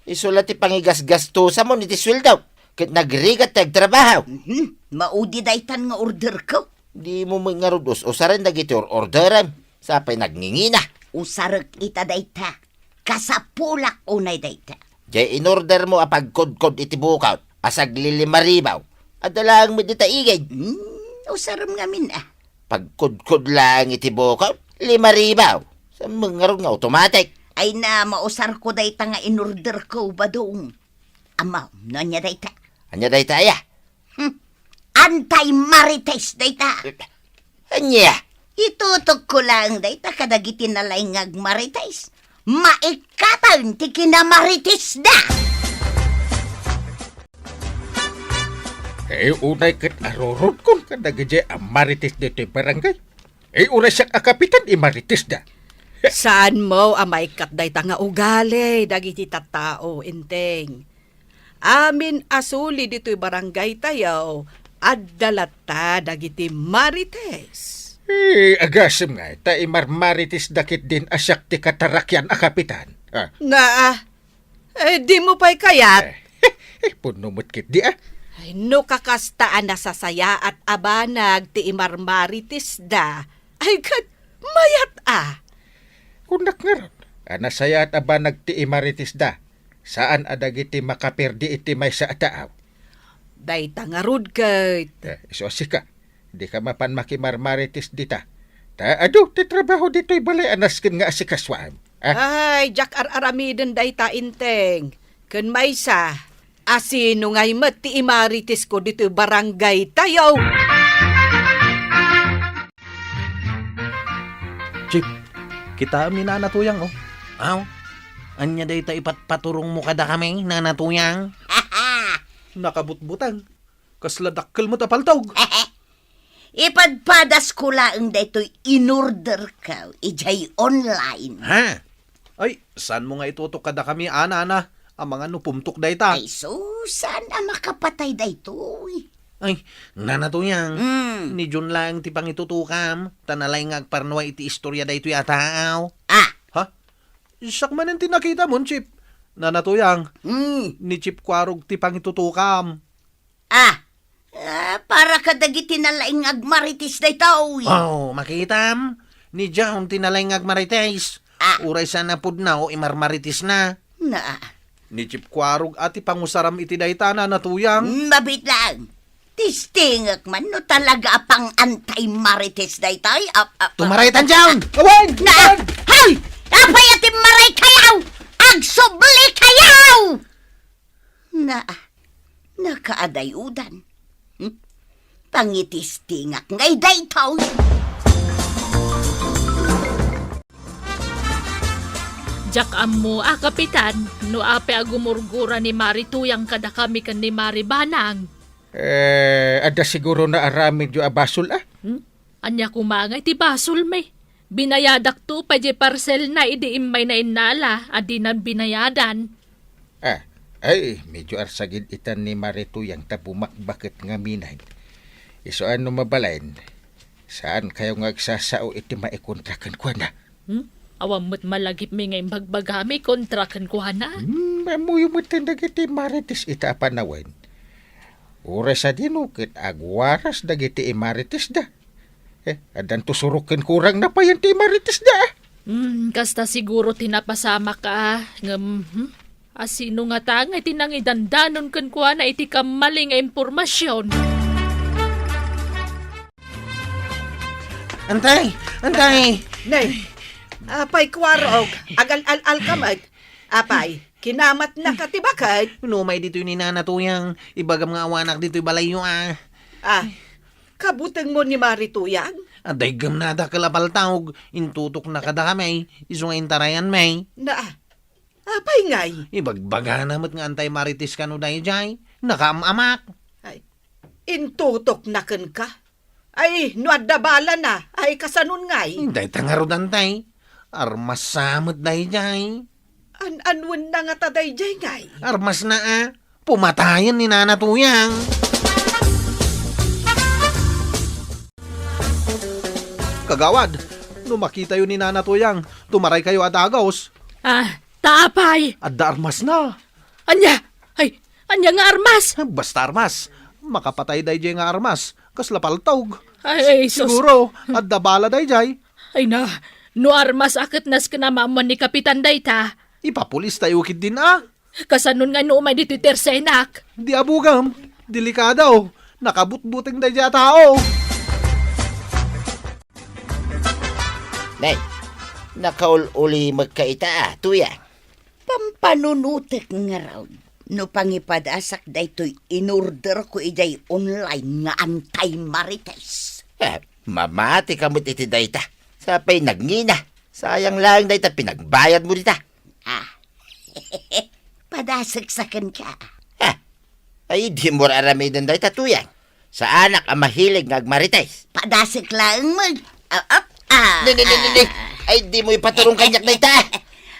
Isu la ti pangigasgastusam iti sueldo. Ket nagrigat ti agtrabaho. Mhm. Maudi daytan nga orderko. Dimo met ngarud us-usaren dagiti or-orderem. Sa pay nagngingina. Usarek ita dayta. Kasapulak unay dayta. Diay inordermo a pagkudkod iti bukod a saglilima ribu. Adda laeng met dita igid. Hmm, usarem ngamin, a. Pagkudkod laeng iti bukod, lima ribu. Saan met ngarud nga automatic? Ay na, mausarko dayta nga inorderko, Badong. Ammo, no ania dayta? Ania dayta, aya? Hmm. Anti-marites dayta. Ania? Itutokko laeng dayta kadagiti nalaing nga agmarites. Maikkaten ti kinamaritesda. Eh, unay ket arurodkon kadagiti a marites ditoy barangay. Eh, uray siak a kapitan, imaritesda. Saanmo a maikkat dayta nga ugali dagiti tattao, Enteng. Amin a suli ditoy barangay tayo, adda latta dagiti marites. Eh, agasem nga, ta imarmaritesda ketdin a siak ti katarakian a kapitan. Ah. Nga, ah, eh, dimo pay kayat? Eh, eh, punno met ketdi, ah. Ay, no kakasta a nasasayaat a banag ti imarmaritesda, ay, ket mayat, ah. Kunak ngarud, a nasayaat a banag ti imaritesda, saan a dagiti makaperdi iti maysa a taaw. Dayta ngarud ket. Eh, isu a sika, dika mapan makimarmarites dita. Ta adu ti trabaho ditoy balay a nasken nga asikasuam. Ah? Ay, diak ar-aramiden dayta, Enteng. Ken maysa, asino ngay met ti imaritesko ditoy barangay tayo? Chief, kitaem ni Nana Tuyang, oh. Aw, ania dayta ipatpaturongmo kadakami, Nana Tuyang? Nakabutbuteng. Kasla dakkel met a paltog. Ipadpadasko laeng daytoy inorderko idiay online. Ha? Ay, saanmo nga itutok kadakami, a, Nana? Amangan no pumtok dayta. Ay, sus, saan a makapatay daytoy? Ay, Nana Tuyang, mm, ni Jun laeng ti pangitutokam, ta nalaing nga agparnua iti istorya daytoy a taaw. Ah. Ha? Siak manen ti nakitamon, Chief. Nana Tuyang, mm, ni Chief Kuarog ti pangitutokam. Ah, ah, para kadagiti nalaing nga agmarites daytoy. Oh, makitam? Ni John ti nalaing nga agmarites. Ah. Uray saan a pudno, imarmaritesna. Na. Ni Chief Kuarog a ti pangusaram iti dayta, Nana Tuyang. Mm, mabiit lang. Testingek man no talaga a pang-anti-marites daytoy. Ah, ah, ah. Tumaray tan, John! Awan! Na! Awan! Hay! Apay a timmaray kayaw? Agsubli kayaw! Na, nakaadayudan. Hmm? Pangitistingak ngay daytoy. Diak ammo a, Kapitan, no apay a gumurgura ni Mari Tuyang kadakami ken ni Mari Banang. Eh, adda siguro naaramidyo a basol, a? Hmm? Ania koma ngay ti basolmi? Binayadakto pay diay parselna idi immayna innala a dinan binayadan. Ah, ay, medyo arsagid itan ni Mari Tuyang ta bumakbaket ngamin. Isu a no mabalin, saankayo nga agsasao iti maikontra kenkuana? Hmm? Awan met malagipmi nga imbagbagami kontra kenkuana? Hmm, ammoyo met dagiti marites ita a panawen. Uray sadino ket agwaras dagiti imaritesda. Eh, addanto surok ken kurang na payen ti imaritesda. Hmm, kasta siguro ti napasamak a, ngem, hmm? Asino ngata ngay ti nangidandanon kenkuana iti kammali nga impormasion? Antay! Antay! Nay, apay, Kuarog, agal-al-al ka met. Apay, kinamatnaka ti baket? Umay ditoy ni Nana Tuyang, ibagam nga awanak ditoy balayyo, a. Ah, kabutengmo ni Mari Tuyang? Adda iggemna a dakkel a paltog, intutokna kadakami, isu nga intarayanmi. Na, Apay ngay? Ibagbagana met nga antay Marites kano daydiay. Nakaam-amak. Ay, intutokna kenka. Ay, no adda balana, ay kasanon ngay? Dayta ngarud antay. Armas sa met daydiay. An-anuenna ngata daydiay ngay? Armasna a. Pumatayen ni Nana Tuyang. Kagawad, no makitayo ni Nana Tuyang, tumaraykayo a dagus. Ah, ta apay? Adda armasna. Ania? Ay, ania nga armas? Basta armas. Makapatay daydiay nga armas. Kasla paltog. Ay, ay, sus. Siguro, adda bala daydiay. Ay na, no armas a ket nasken a maammuan ni Kapitan dayta. Ipapulis tayo ketdin a. Kasanon nga no umay ditoy tersenak? Di abugam, delikado. Nakabutbuteng daydiay a tao. Nay, nakaul-ulimekka ita a, Tuyang. Pampanunotek ngarud no pangipadasak daytoy inorderko idiay online nga antay Marites. Eh, mamati ka met iti dayta. Sapay nagngina. Sayang laeng dayta pinagbayadmo dita. Ah. Padasek sa kenka. Ah. Ay, dimo aramiden dayta, Tuyang. Saanak a mahilig nga agmarites. Padasek laeng met. Ah, ah, ah, Ni, ni, ni, ni, ni. ah. Ay, dimo ipaturong kaniak dayta.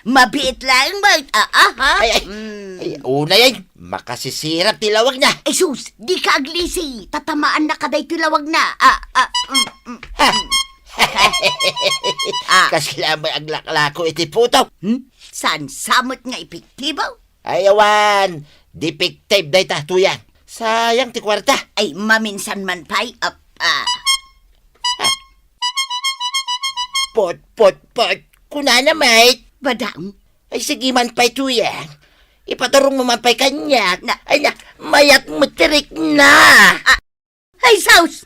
Mabiit laeng met. Ah, ah, ha? Ay, ay. Mm. Ay, unay ay, makasisirap ti lawagna. Ay, sus, dika aglisi. Tatamaannaka daytoy lawagna. Ah, ah, mm, mm. Ha? Ah. Kasla met aglaklako iti puto. Hmm? Saan sa met nga epektibo? Ay, awan. Defective dayta, Tuyang. Sayang ti kuarta. Ay, maminsan man pay, ap-, ah. Pot, pot, pot. Kunana, mate. Badang. Ay, sige man pay, Tuyang. Ipaturong mo man pay kaniak. Na- Ay, na, mayat mo tirik na. Ah, Ay, sus!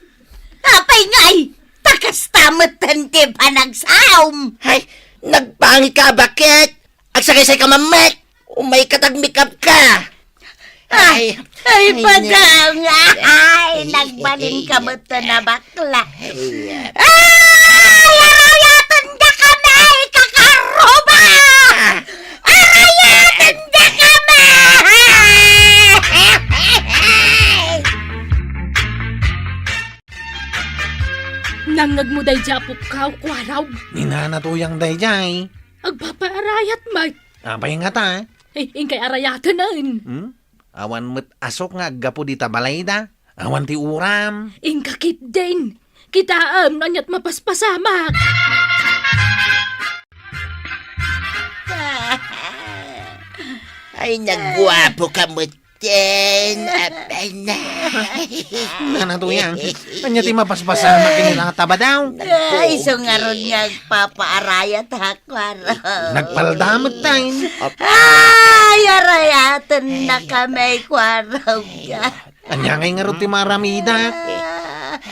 Apay ngay? Ta kasta metten ti panagsaom! Ay, nagpangit ka, bakit? Agsakisay ka mammet! Umay ka, tag-make up ka! Ah, Ay, ay, ay, badang! Ay, ay, nagbalin ka ay, metten a bakla! Ay, ay, arayaten da kami, kakaruba! Arayaten da kami! Nangngegmo daydiay a pukkaw, kuaraw? Ni Nana Tuyang daydiay. Agpapaarayat met. Apay ngata? Eh, inkay arayatenen. Hmm? Awan met asuk nga aggapu dita balayda. Awan ti uram. Inka ketdin. Kitaem no aniat mapaspasamak. Ay, nagguapo ka met. Ten, apay na. Nana Tuyang, ania ti mapaspasamak ken ni Tata Badaw? Ay, isu ngarud nga agpapaarayat, ha, kuaraw. Nagpalda met tayo. Ay, arayaten na kami, kuaraw. Ania ngay ngarud ti maramida? Ah.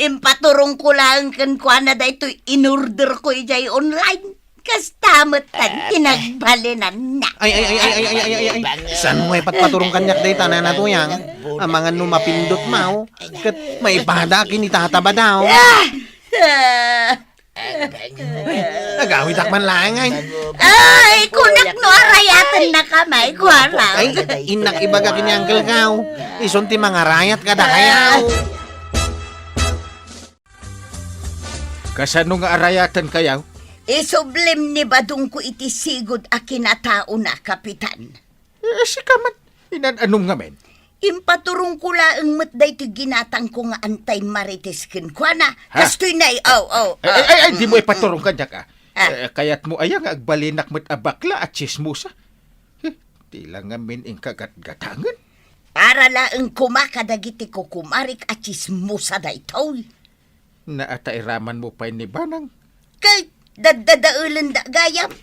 Impaturongko laeng kenkuana daytoy inorderko idiay online. Kasta met ti nagbalinanna. Ay, ay, ay, ay, ay, ay, ay, ay, ay. Saan mo nga ipatpaturong kaniak dayta, Nana Tuyang? Amangan no mapindut maw, ket maipada ken ni Tata Badaw. Ah! Ah! Ay, agawidak man laeng, ay. Ay, kunak no arayaten na kamay, kuana. Ay, innak ibaga ken ni Uncle Kao. Isun ti mangarayat kadakayaw. Kasano nga arayaten kayaw? Isublim ni Badongko iti sigud a kinataona, Kapitan. Eh, sika man, inan-anom ngamin? Impaturongko laeng met daytoy ginatangko nga antay Marites kenkuana. Ha? Kastoy na, aw, aw, Ay, ay, ay, ay, di mo ipaturong kaniak, ah. Ah. Eh, kayat mo aya nga agbalinak met a bakla a tsismosa? Eh, di lang ngamin inka gatgatangen. Para laeng koma kadagiti kukumarik a tsismosa daytoy. Naatairaman mo pay ni Banang? Kay, daddadaelen da gayam.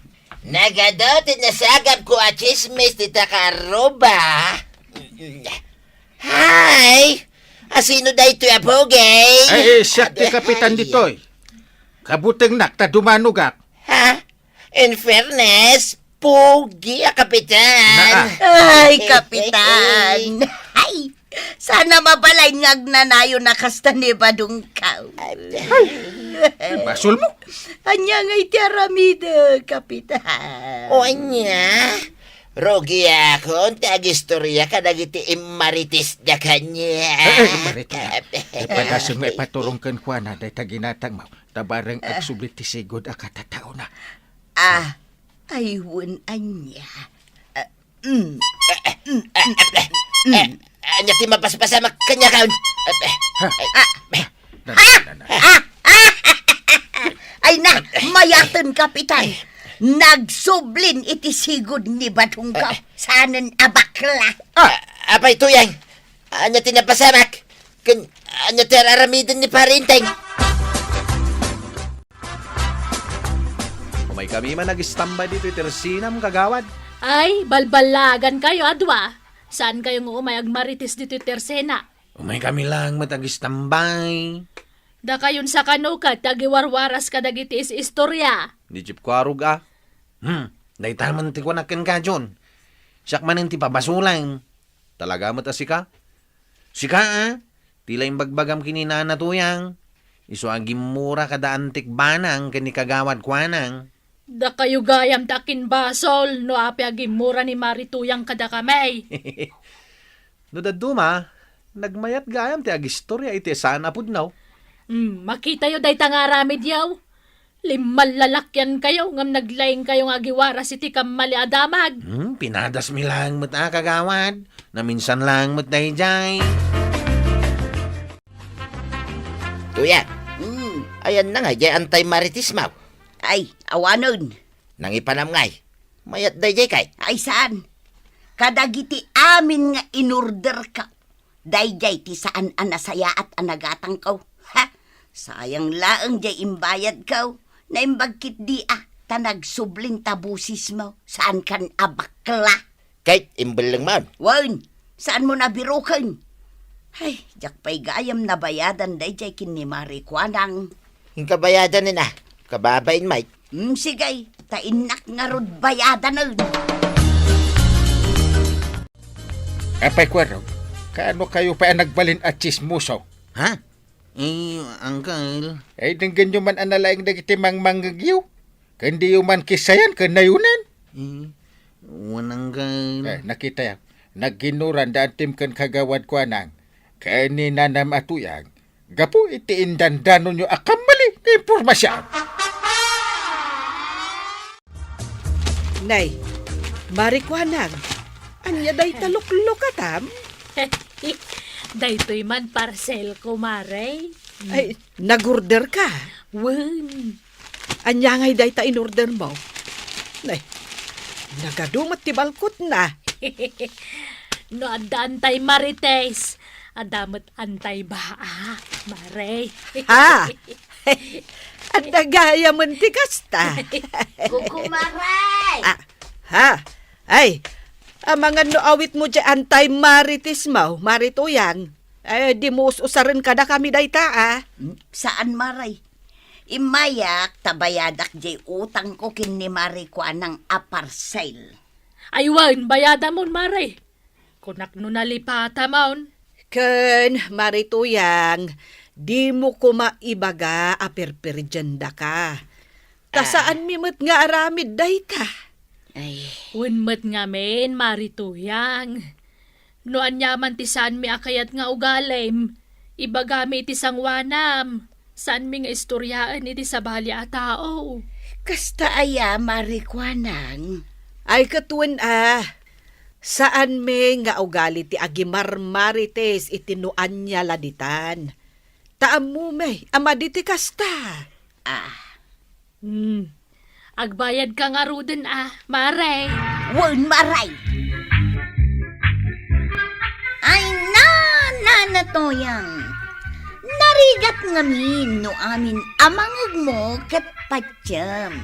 Nagadu ti nasagapko a tsismis ti takaruba. Hay! Asino daytoy a pogi? Ay, eh, siak ti kapitan ditoy. Kabutengnak ta dumanogak. Ha? In fairness, pogi a kapitan. Naa. Ay, kapitan. Ay, Saan a mabalin nga agnanayon a kasta ni Badungkaw. Ay, basolmo. Ania ngay ti aramidek, Kapitan? O ania? Rugiakon ti agistoria kadagiti immarites da kaniak. Eh, eh, Marites. Eh, padasem nga ipaturong kenkuana dayta ginatangmo, ta bareng agsubli ti sigud a katataona. Ah, ay, wen ania. Ah, mm. Eh, eh, eh, eh, eh, ania ti mapaspasamak kaniak? Eh, eh, Ha? eh, eh. Na, na, na, na. Ay na, mayaten, Kapitan. Nagsublin iti sigud ni Badungkaw. Saanen a bakla. Ah, apay, Tuyang? Ania ti napasamak? Ken ania ti ar-aramiden ni Pari Enteng? Umaykami man agistambay ditoy tersenam, kagawad. Ay, balballagankayo a dua. Saankayo nga umay agmarites ditoy tersena? Umaykami laeng met agistambay. Dakayon sa kano ket ti agiwarwaras kadagiti is-istoria. Ni Jeep Kuarog a. Hmm, dayta man ti kunak kenka, John. Siak manen ti pabasolam. Talaga met a sika? Sika, a? Ti la imbagbagam ken ni Nana Tuyang. Isu a gimmura kada Antik Banang ken ni Kagawad Kuanang. Dakayo gayam ti akinbasol no apay a gimmura ni Mari Tuyang kadakami. No dadduma, nagmayat gayam ti agistoria iti saan a pudno. Hmm, makitayo dayta nga aramidyo. Limmallalakyankayo ngem naglaingkayo nga agiwaras iti kammali a damag. Hmm, pinadasmi laeng met a, kagawad. Naminsan laeng met daydiay. Tuyang, hmm, ayanna ngay diay antay marites mo? Ay, awanen. Nangipanam ngay. Mayat daydiay kay? Ay, saan? Kadagiti amin nga inorderko, daydiay ti saan a nasayaat a nagatangko. Ha? Sayang laeng diay imbayadko. Naimbag ketdi a, ta nagsublin ta bosesmo. Saankan a bakla. Ket imbellengmon? Wen, saanmo a biroken? Ay, diak pay gayam nabayadan daydiay ken ni Mari Kuanang. Inka bayadanen a, kababain met. Hmm, sige, ta innak ngarud bayadanen. Apay Kuarog, kaano kayo pay a nagbalin a tsismoso? Ha? Eh, Uncle. Eh, denggenyo man a nalaing dagiti mangmangngegyo. Ken diyo man kissayan ken nayonan. Eh, wen, Uncle. Eh, nakitayo. Nagginnuran da Antim ken Kagawad Kuanang ken ni Nanam a Tuyang gapu iti indandanonyo a kammali nga impormasion. Nay, Mari Kuanang, ania dayta luklukatam? Daytoy man parcelko, Mare. Ay, nagorderka? Wen. Ania ngay dayta inordermo? Nay, nagadu met ti balkotna. No adda antay marites, adda met antay baak, Mare. Ha? Adda gayamen ti kasta. Kukumaray! Ah, ha? Ay, amangan no awitmo diay antay maritesmo, Mari Tuyang. Eh, dimo us-usaren kadakami dayta, a. Hmm, saan, Mare. Immayak ta bayadak diay utangko ken ni Mari Kuanang a parcel. Ay wen, bayadamon, Mare. Kunak no nalipatamon. Ken, Mari Tuyang, dimo koma ibaga a perperdiendaka. Ta Ah. saanmi met nga aramid dayta. Ay. Wen met ngamin, Mari Tuyang. No aniaman ti saanmi a kayat nga ugalim, ibagami iti sanguanam. Saanmi nga istoriaen iti sabali a tao. Kasta aya, Mari Kuanang? Ay, ket wen a. Saanmi nga ugali ti agimarmarites iti no ania la ditan. Ta ammomi a madi ti kasta. Ah. Hmm. Agbayadka ngaruden a, Mare. Wen, Mare. Ay, na, Nana Tuyang. Narigat ngamin no amin a mangngegmo ket patiem.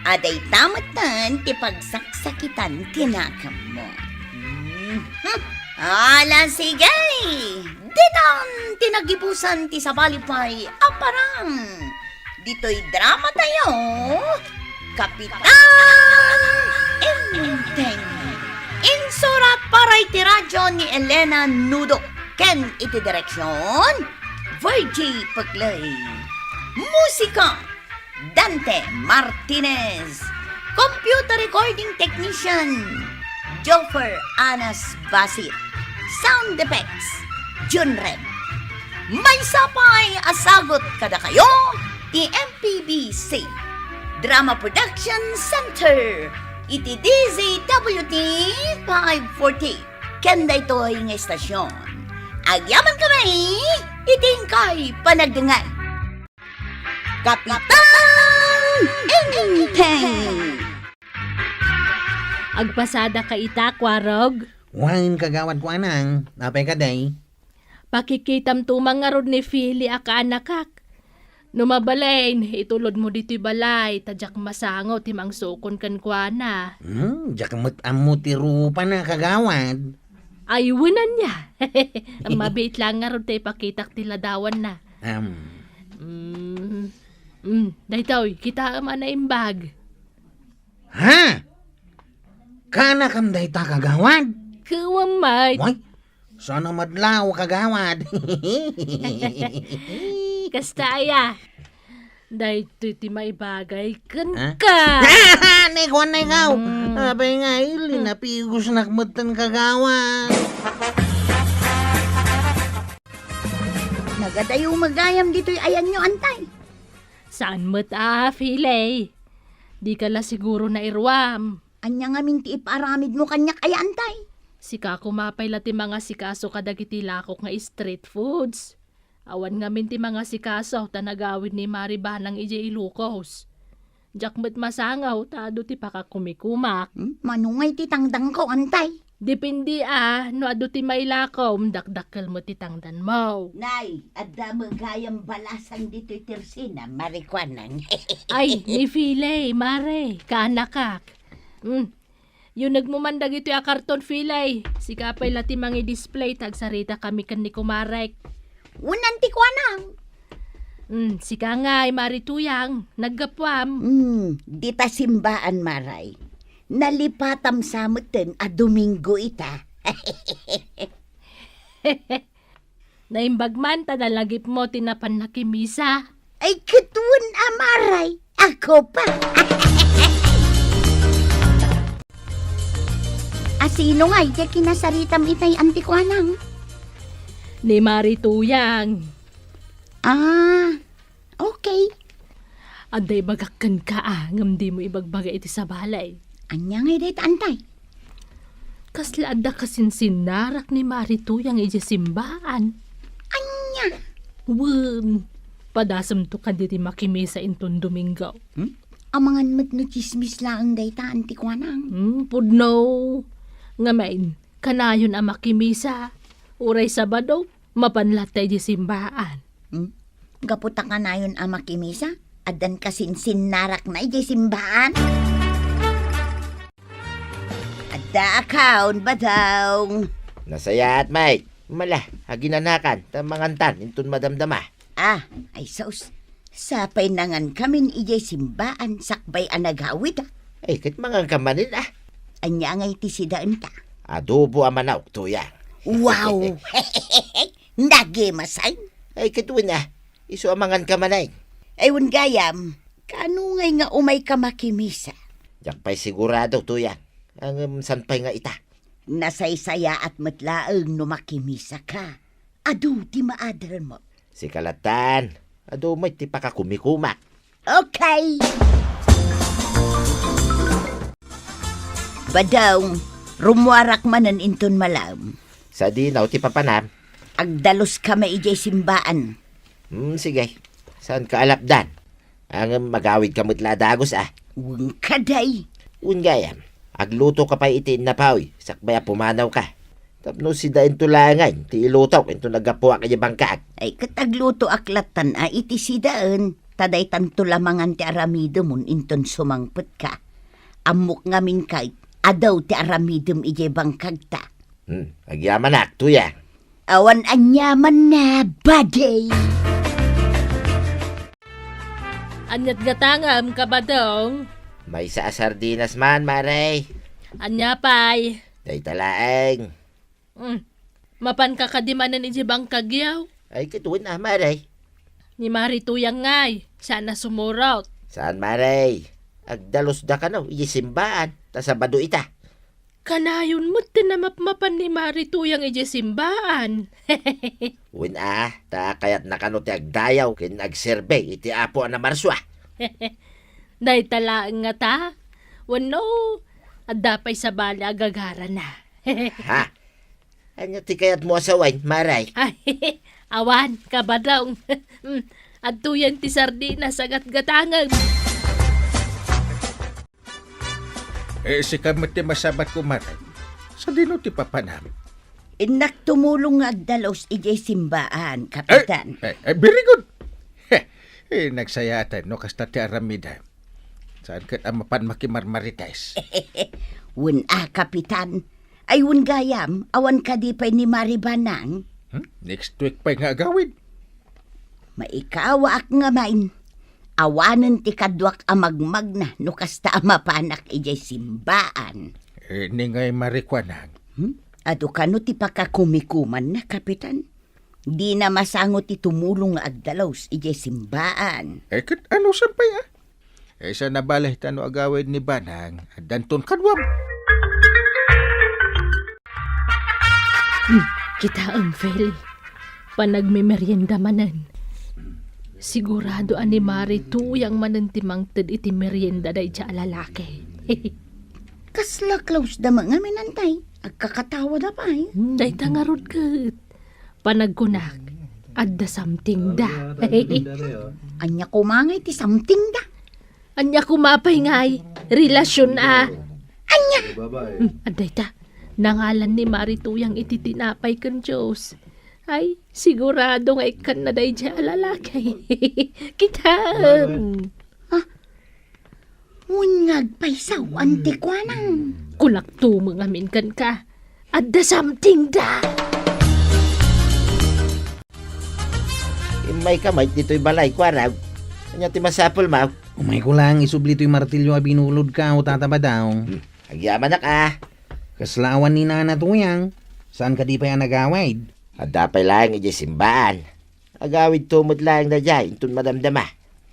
A dayta metten ti pagsaksakitan ti nakammo. Mhm. Ala, sige. Ditan ti nagibusan ti sabali pay a parang. Ditoy drama tayo, Kapitan Enteng. Insurat para iti radyo ni Elena Nudo. Ken iti direksyon, Virgie Pecley. Musika, Dante Martinez. Computer recording technician, Joffer Anas Basit. Sound effects, Junred. Maysa pay a sagut kadakayo ti M P B C Drama Production Center iti D Z W T five forty. Ken daytoy nga istasyon, agyamankami iti inkay panagdengngeg. Kapitan Enteng! Agpasadaka ita, Kuarog? Wen, Kagawad Kuanang, apay kadi? Pakikitam tumang ngarud ni Fili a kaanakak. No mabalin, itulodmo ditoy balay, ta diak masango ti mangsukon kenkuana. Hmm, diak met ammo ti rupana, Kagawad. Ay, wen ania. Mabiit laeng ngarud ta ipakitak ti ladawanna. Am. Mm, mm, daytoy, kitaem a naimbag. Ha? Kaanakam dayta, Kagawad? Kuwam met. Way, saan a madlaw, Kagawad? Kasta aya. Daytoy ti maibagay kenka. Ha? Nay, kuan, nay, kaw. Mm. Apay nga, ili, napigosnak metten, Kagawad. Nagadayo met gayam ditoy ayanyo, Antay. Saan met a, Fili? Dika la siguro nairuam. Ania ngamin ti ipaaramidmo kaniak aya, Antay? Sika koma pay la ti mangasikaso kadagiti lakok nga street foods. Awan ngamin ti mangasikaso ta nagawid ni Mari Banang idiay Ilocos. Diak met masango ta adu ti pakakumikumak. Hmm? Mano ngay ti tangdanko, Antay? Depende a, no adu ti mailakom, dakdakkel met ti tangdanmo. Nay, adda met gayam balasan ditoy tersina, Mari Kuanang. Ay, ni Fili, Mari, kaanakak. Hmm. Yunegmo man dagitoy a karton, Fili. Sika pay la ti mangi-display ta agsaritakami ken ni kumarek. Wen, Anti Kuanang. Hmm, sika ngay, Mari Tuyang, naggapuam. Hmm, dita simbaan, Maray. Nalipatam sa metten a Domingo ita. Naimbag man ta nalagipmo ti napan nakimisa. Ay, ket wen a, Maray, ako pa. A sino ngay ti kinasaritam itay, Anti Kuanang? Ni Mari Tuyang. Ah, okay. Adda ibagak kenka a, ngem dimo ibagbaga iti sabali. Ania ngay dayta, Antay? Kasla adda kasinsinnarak ni Mari Tuyang idiay simbaan. Ania? Wen, padasemto kadi ti makimisa inton Domingo. Hmm? Amangan met no tsismis laeng dayta, Anti Kuanang. Hmm, pudno. Ngamin, kanayon a makimisa. Uray Sabado, mapan latta idiay simbaan. Hmm? Gapu ta kanayon a makimisa, addan kasinsinnarakna idiay simbaan? Adda akon, Badong. Nasayaat, Mike. Mala, aginanakan, ta mangantan, inton madamdama. Ah, ay sus. Sapay nangankamin idiay simbaan, sakbay a nagawid, ah. Ay, ket manganka manen, ah. Ania ngay ti sidaenta? Adobo a manok, Tuyang. Wow! Nagimasen. Ay, ket wen, ah. Isu a manganka manen. Ay, wen gayam, kaano ngay nga umayka makimisa? Diak pay sigurado, Tuyang. Ngem saan pay nga ita? Nasaysayaat met laeng no makimisaka. Adu ti maadelmo. Sika lattan. Adu met ti pakakumikumak. Okay. Badong, rummuarak manen inton malem. Sadino ti papanam? Agdaluskami idiay simbaan. Hmm, sige. Saanka a lapdan? Ngem agawidka met la a dagus, a. Wen kadi. Wen gayam, aglutoka pay iti innapoy, sakbay a pumanawka. Tapno sidaento laengen ti ilutok inton naggapuak idiay bangkag. Ay, ket aglutoak lattan a iti sidaen, ta daytanto la mangan ti aramidemon inton sumangpetka. Ammok ngamin kayat, adu ti aramidem idiay bangkagta. Hmm, agyamanak, Tuyang. Awan aniamanna, buddy. Aniat gatangem, Kabadong? Maysa a sardinas man, Mare. Ania pay? Dayta laeng. Mm. Mapanka kadi manen idiay bangkagyo? Ay, ket wen a, Mare. Ni Mari Tuyang ngay, saan a sumurot. Saan, Mare. Agdalusda kano idiay simbaan, ta Sabado ita. Kanayon met ti namapmapan ni Mari Tuyang idiay simbaan. Wen a, ta kayatna kano ti agdayaw ken agserbi iti Apo a namarsua. Dayta laeng ngata? Wenno, adda pay sabali a gagarana? Ha? Ania ti kayatmo a sawen, Mare? Ay, awan, Kabadong. Mm, adtoyen ti sardinas a gatgatangem. Eh, sika met ti masabat, kumare. Sadino ti papanam? Innak tumulong nga agdalus idiay simbaan, Kapitan. Eh, eh, eh, very good. Heh, eh, nagsayaatan no kasta ti aramidem. Saan ket a mapan makimarmarites? Wen a, Kapitan. Ay, wen gayam, awan kadi pay ni Mari Banang? Hmm? Next week pay nga agawid. Maikawaak ngamin. Awanen ti kaduak a magmagna no kasta a mapanak idiay simbaan. Eh, ni ngay marikuanang? Hmm? Adu kano ti pakakumikumanna, Kapitan? Dina masango ti tumulong nga agdalus idiay simbaan. Eh, ket ano san pay, ah? Eh, sa nabali ta no agawid ni Banang, addanton kaduam. Hmm, kitaem, Feli. Panagmemerienda manen. Sigurado a ni Mari Tuyang manen ti mangted iti merienda daydiay a lalaki. Kasla close da met ngamin, Antay. Agkakatawada pay. Hmm, dayta ngarud ket. Panagkunak, adda something da. Ania koma ngay ti something da? Ania koma pay ngay? Relasyon a. Ania? Hmm, adda ita. Nangalan ni Mari Tuyang iti tinapay ken Diyos. Ay, sigurado nga ikkanna daydiay a lalaki. Kita. Ah, Wen nga agpayso, anti kuanang. Kunak tumeng amin kenka. Adda something da. Immayka met ditoy balay, kuarag. Ania ti masapulmo? Umayko laeng isubli toy martilyo a binulodko, Tata Badong. Hmm, agyamanak a. Kasla awan ni Nana Tuyang, saan kadi pay a nagawid? Adda pay laeng idiay simbaan. Agawidto met laeng daydiay inton madamdama.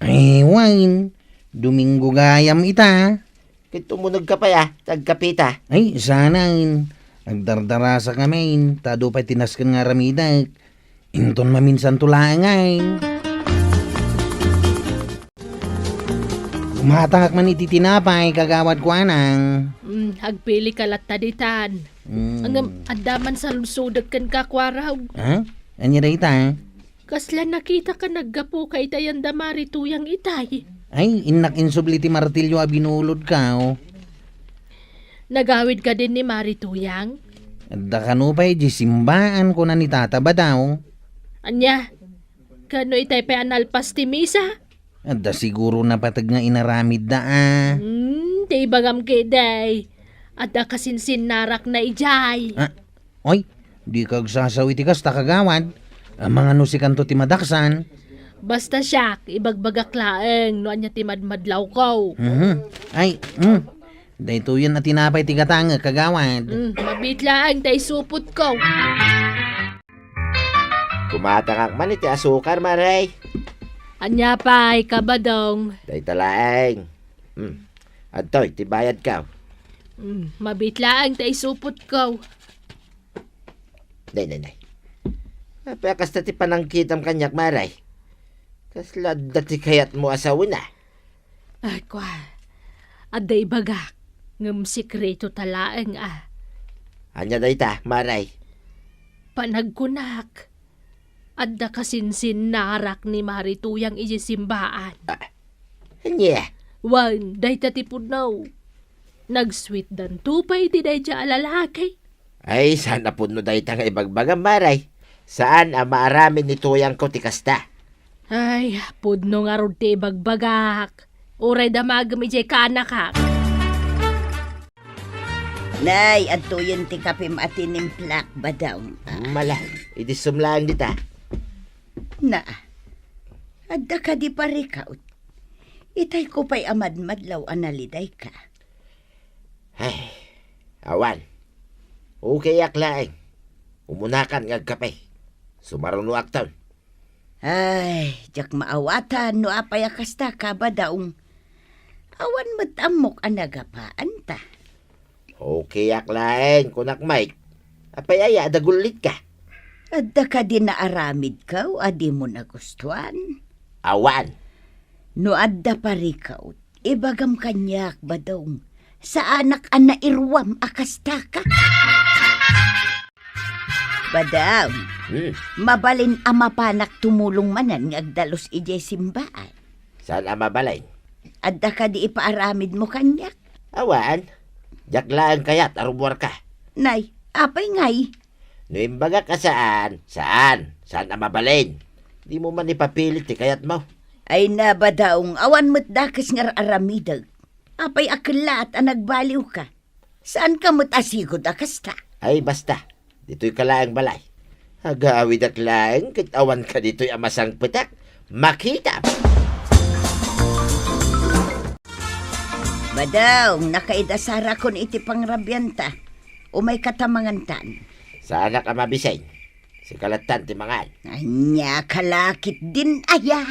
Ay, wen, Domingo gayam ita. Ket umunegka pay a, ta agkapeta. Ay, saan. Agdardarasak ngamin, ta adu pay ti nasken nga aramidek. Inton maminsanto laeng ay. Kumatangak man iti tinapay, kagawad kuanang. Mm, agpilika latta ditan. Mm. Ngem, adda man saludsodek kenka, kuarag. Ha? Ania dayta? Kasla nakitaka naggapuka itay anda Mari Tuyang itay? Ay, innak insubli ti martilyo a binulodko. Nagawid kadin ni Mari Tuyang? Adda kano pay di simbaan, kuna ni Tata Badong. Ania? Kano itay pay a nalpas ti misa? Adda siguro napateg nga inaramidda a. Hmm, ti ibagam ketdi. Adda kasinsinnarakna idiay. Ah, oy, dika agsasaw iti kasta, kagawad. Amangan no sikanto ti madaksan. Basta siak, ibagbagak laeng no ania ti madmadlawko. Mhm. Ay, mm. Daytoyen a tinapay ti gatangek, kagawad. Mm, mabiit laeng ta isupotko. Kumatangak man iti asukar, Mare. Ania pay, Kabadong? Dayta laeng. Hmm. Adtoy ti bayadko. Hmm, mabiit laeng ta isupotko. Nay, nay, nay. Apay a kasta ti panangkitam kaniak, Mare? Kasla adda ti kayatmo a sawen a? Ay, kua, adda ibagak, ngem sekreto ta laeng a. Ania dayta, Mare? Panagkunak, adda kasinsinnarak ni Mari Tuyang idiay simbaan. Ah, ania? Wen, dayta ti pudno. Nagsweetdanto pay iti daydiay a lalaki. Ay, saan a pudno dayta nga ibagbagam, Mare. Saan a maaramid ni Tuyangko ti kasta. Ay, pudno ngarud ti ibagbagak. Uray damagem idiay kaanakak. Nay, adtoyen ti kapim a tinimplak, Badong. Mala, idissum laeng dita. Na, adda kadi parikaw? Itayko pay a madmadlaw a nalidayka. Ay, awan. Okayak laeng. Umunakan nga agkape. Sumarunoakton. Ay, diak maawatan no apay a kasta ka, Badaw. Awan met ammok a nagapaanta. Okayak laeng, kunak, Mike. Apay aya a dagullitka? Adda kadi naaramidko a dimo nagustuan? Awan. No adda parikut, ibagam kaniak, Badong. Saanak a nairuam a kastaka. Badong, Hmm. mabalin a mapanak tumulong manen nga agdalus idiay simbaan. Saan a mabalin? Adda kadi ipaaramidmo kaniak? Awan. Diak laeng kayat a rumuarka. Nay, apay ngay? No imbagak a saan, saan. Saan a mabalin. Dimo man ipapilit ti kayatmo. Ay na, Badaw, awan met dakes nga ar-aramidek. Apay a kellaat a nagbaliwka? Saanka met a sigud a kasta? Ay, basta. Ditoyka laeng balay. Agawidak laeng ket awanka ditoy a masangpetak. Makitam! Badong, nakaidasarako iti pangrabianta. Umayka ta mangantan. Saanak a mabisin. Sika lattan ti mangan. Ania ka la ketdin aya?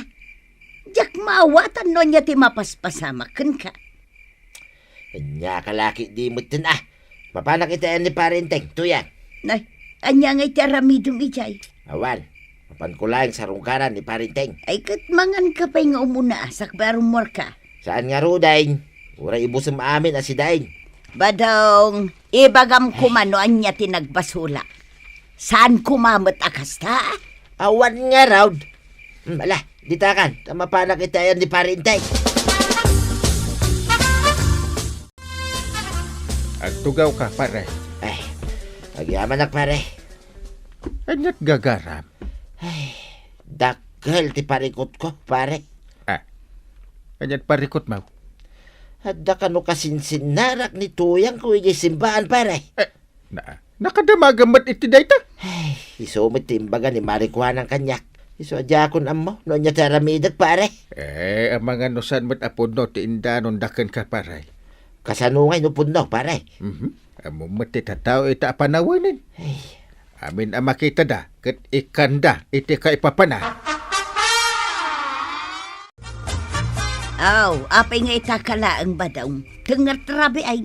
Diak maawatan no ania ti mapaspasamak kenka. Ania ka la ketdi metten a. Mapanak iti ayan ni Pare Enteng, Tuyang. Nay, ania ngay ti aramidem idiay? Awan. Mapanko laeng sarungkaran ni Pare Enteng. Ay, ket manganka pay nga umuna, sakbay a rumuarka. Saan ngaruden. Uray ibusem amin a sidain. Badong, ibagam koma no ania ti nagbasolak. Saan koma met a kasta? Awan ngarud. Hmm, ala, ditakan, ta mapanak iti ayan ni Pare Enteng. Agtugawka, pare. Ay, agyamanak, pare. Aniat gagaram? Ay, dakkel ti parikutko, pare. Ah, aniat parikutmo? Adda kano kasinsinnarak ni Tuyangko idiay simbaan, pare. Eh, na, nakadamagam met iti dayta? Ay, isu met ti imbaga ni Mari Kuanang kaniak. Isu a diakon ammo no ania ti aramidek, pare. Eh, amangan no saan met a pudno ti indanon da kenka, pare. Kasano ngay no pudno, pare? Mhm. Ammom met ti tattao ita a panawenen. Ay. Amin a makitada ket ikkanda iti kaipapanan. Aw, apay nga ita ka laeng, Badong? Tengngarta rabii ay.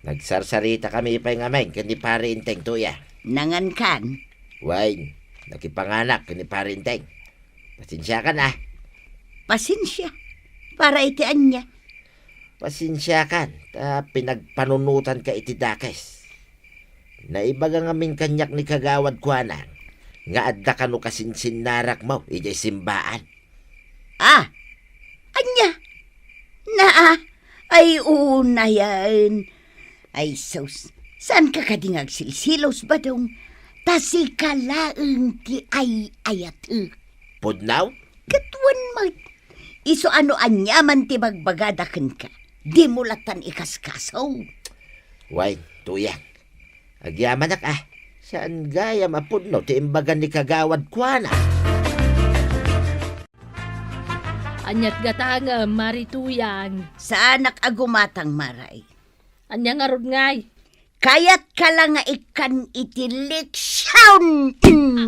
Nagsarsaritakami pay ngamin ken ni Pare Enteng, Tuya. Nangankan? Wen, nakipanganak ken ni Pare Enteng. Pasensiakan, a. Pasensia? Para iti ania? Pasensiakan, ta pinagpanunotanka iti dakes. Naibaga ngamin kaniak ni Kagawad Kuanang nga adda kano kasinsinnarakmo idiay simbaan. Ah! Ania? Naa? Ay, unayen. Ay, sus. Saanka kadi nga agsilsilos, Badong? Ta sika laeng ti ay-ayatek. Pudno? Ket wen met. Isu a no aniaman ti bagbagada kenka, dimo lattan ikaskaso. Wen, Tuyang. Agyamanak, a. Saan gayam a pudno ti imbaga ni Kagawad Kuanang? Aniat gatangem, Mari Tuyang? Saanak a gumatang, Maray. Ania ngarud ngay? Kayatka la nga ikkan iti leksion!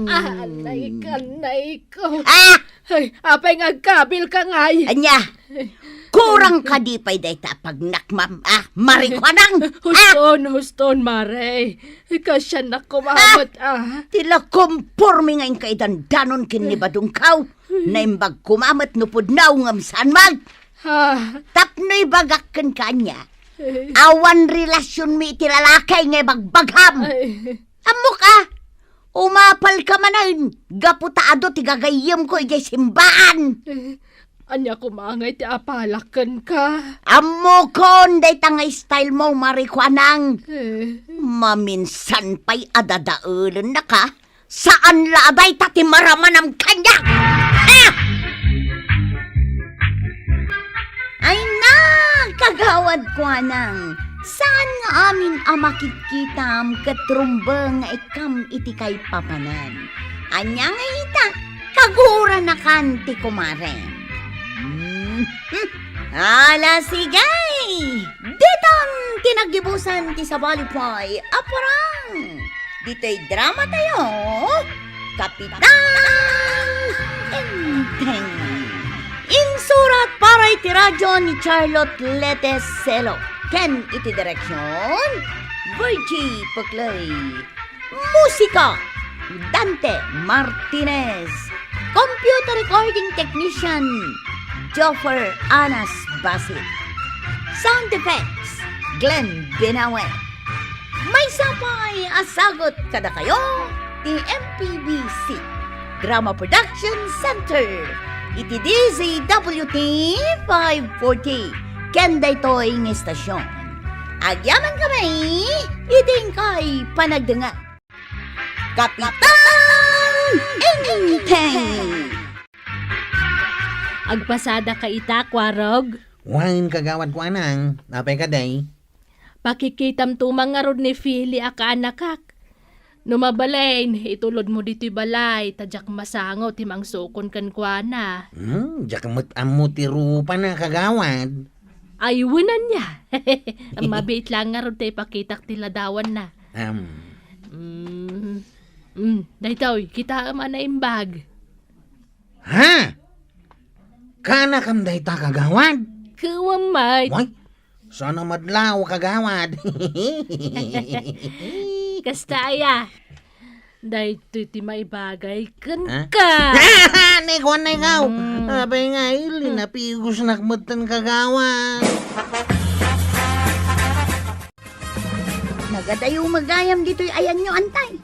Ah, naikkan, naikkan. Ah! Ay, apay nga agkabilka ngay? Ania? Kurang kadi pay dayta a pagnakmam, ah, Mari Kuanang? Ah! Huston, huston, Mare. Kasiannak koma met, ah. Ti la komporme nga inka idandanon ken ni Badongko. Naimbag koma met no pudno ngem saan man. Ah. Tapno ibagak kenka ania. Eh. Awan relasionmi iti lalaki nga ibagbagam. Ay. Ammok, a. Umapalka manen, gapu ta adu ti gagayyemko idiay simbaan. Eh, ania koma ngay ti apalak kenka? Ammokon, dayta nga style mo, Mari Kuanang. Eh. Maminsan pay a dadaelennaka. Saan la a dayta ti maramanam kaniak? Ah! Ay na, Kagawad Kuanang, saan nga amin a makitkitam ket rumbeng nga ikkam iti kaipapanan. Ania nga ita, kaguranakan ti kumarem. Hmm. Ala, sige! Ditan ti naggibusan ti sabali pay a parang. Ditoy drama tayo, Kapitan Enteng. Insurat para iti radyo ni Charlotte Lete Celo ken iti direksyon, Virgie Puclay. Musika, Dante Martinez. Computer recording technician, Joffer Anas Basit. Sound effects, Glenn Binawe. Maysa pay a sagut kadakayo ti M P B C Drama Production Center iti D Z W T five forty. Ken daytoy nga istasyon, agyamankami iti inkay panagdengngeg. Kapitan Enteng! Agpasadaka ita, Kuarog? Wen, Kagawad Kuanang, apay kadi? Pakikitam to man ngarud ni Fili a kaanakak. No mabalin, itulodmo ditoy balay, ta diak masango ti mangsukon kenkuana. Hmm, diak met ammo ti rupana, Kagawad. Ay, wen ania. Mabiit laeng ngarud ta ipakitak ti ladawanna. Am. Mm. Mm, daytoy, kitaem a naimbag. Ha? Kaanakam dayta, Kagawad? Kuam met. Way, saan a madlaw, Kagawad? Kasta aya. Daytoy ti maibagay kenka. Ha? Ni kuan na ikaw. Mm. Apay nga, ili, napigosnak metten, Kagawad. Nagadayo met gayam ditoy ayanyo, Antay.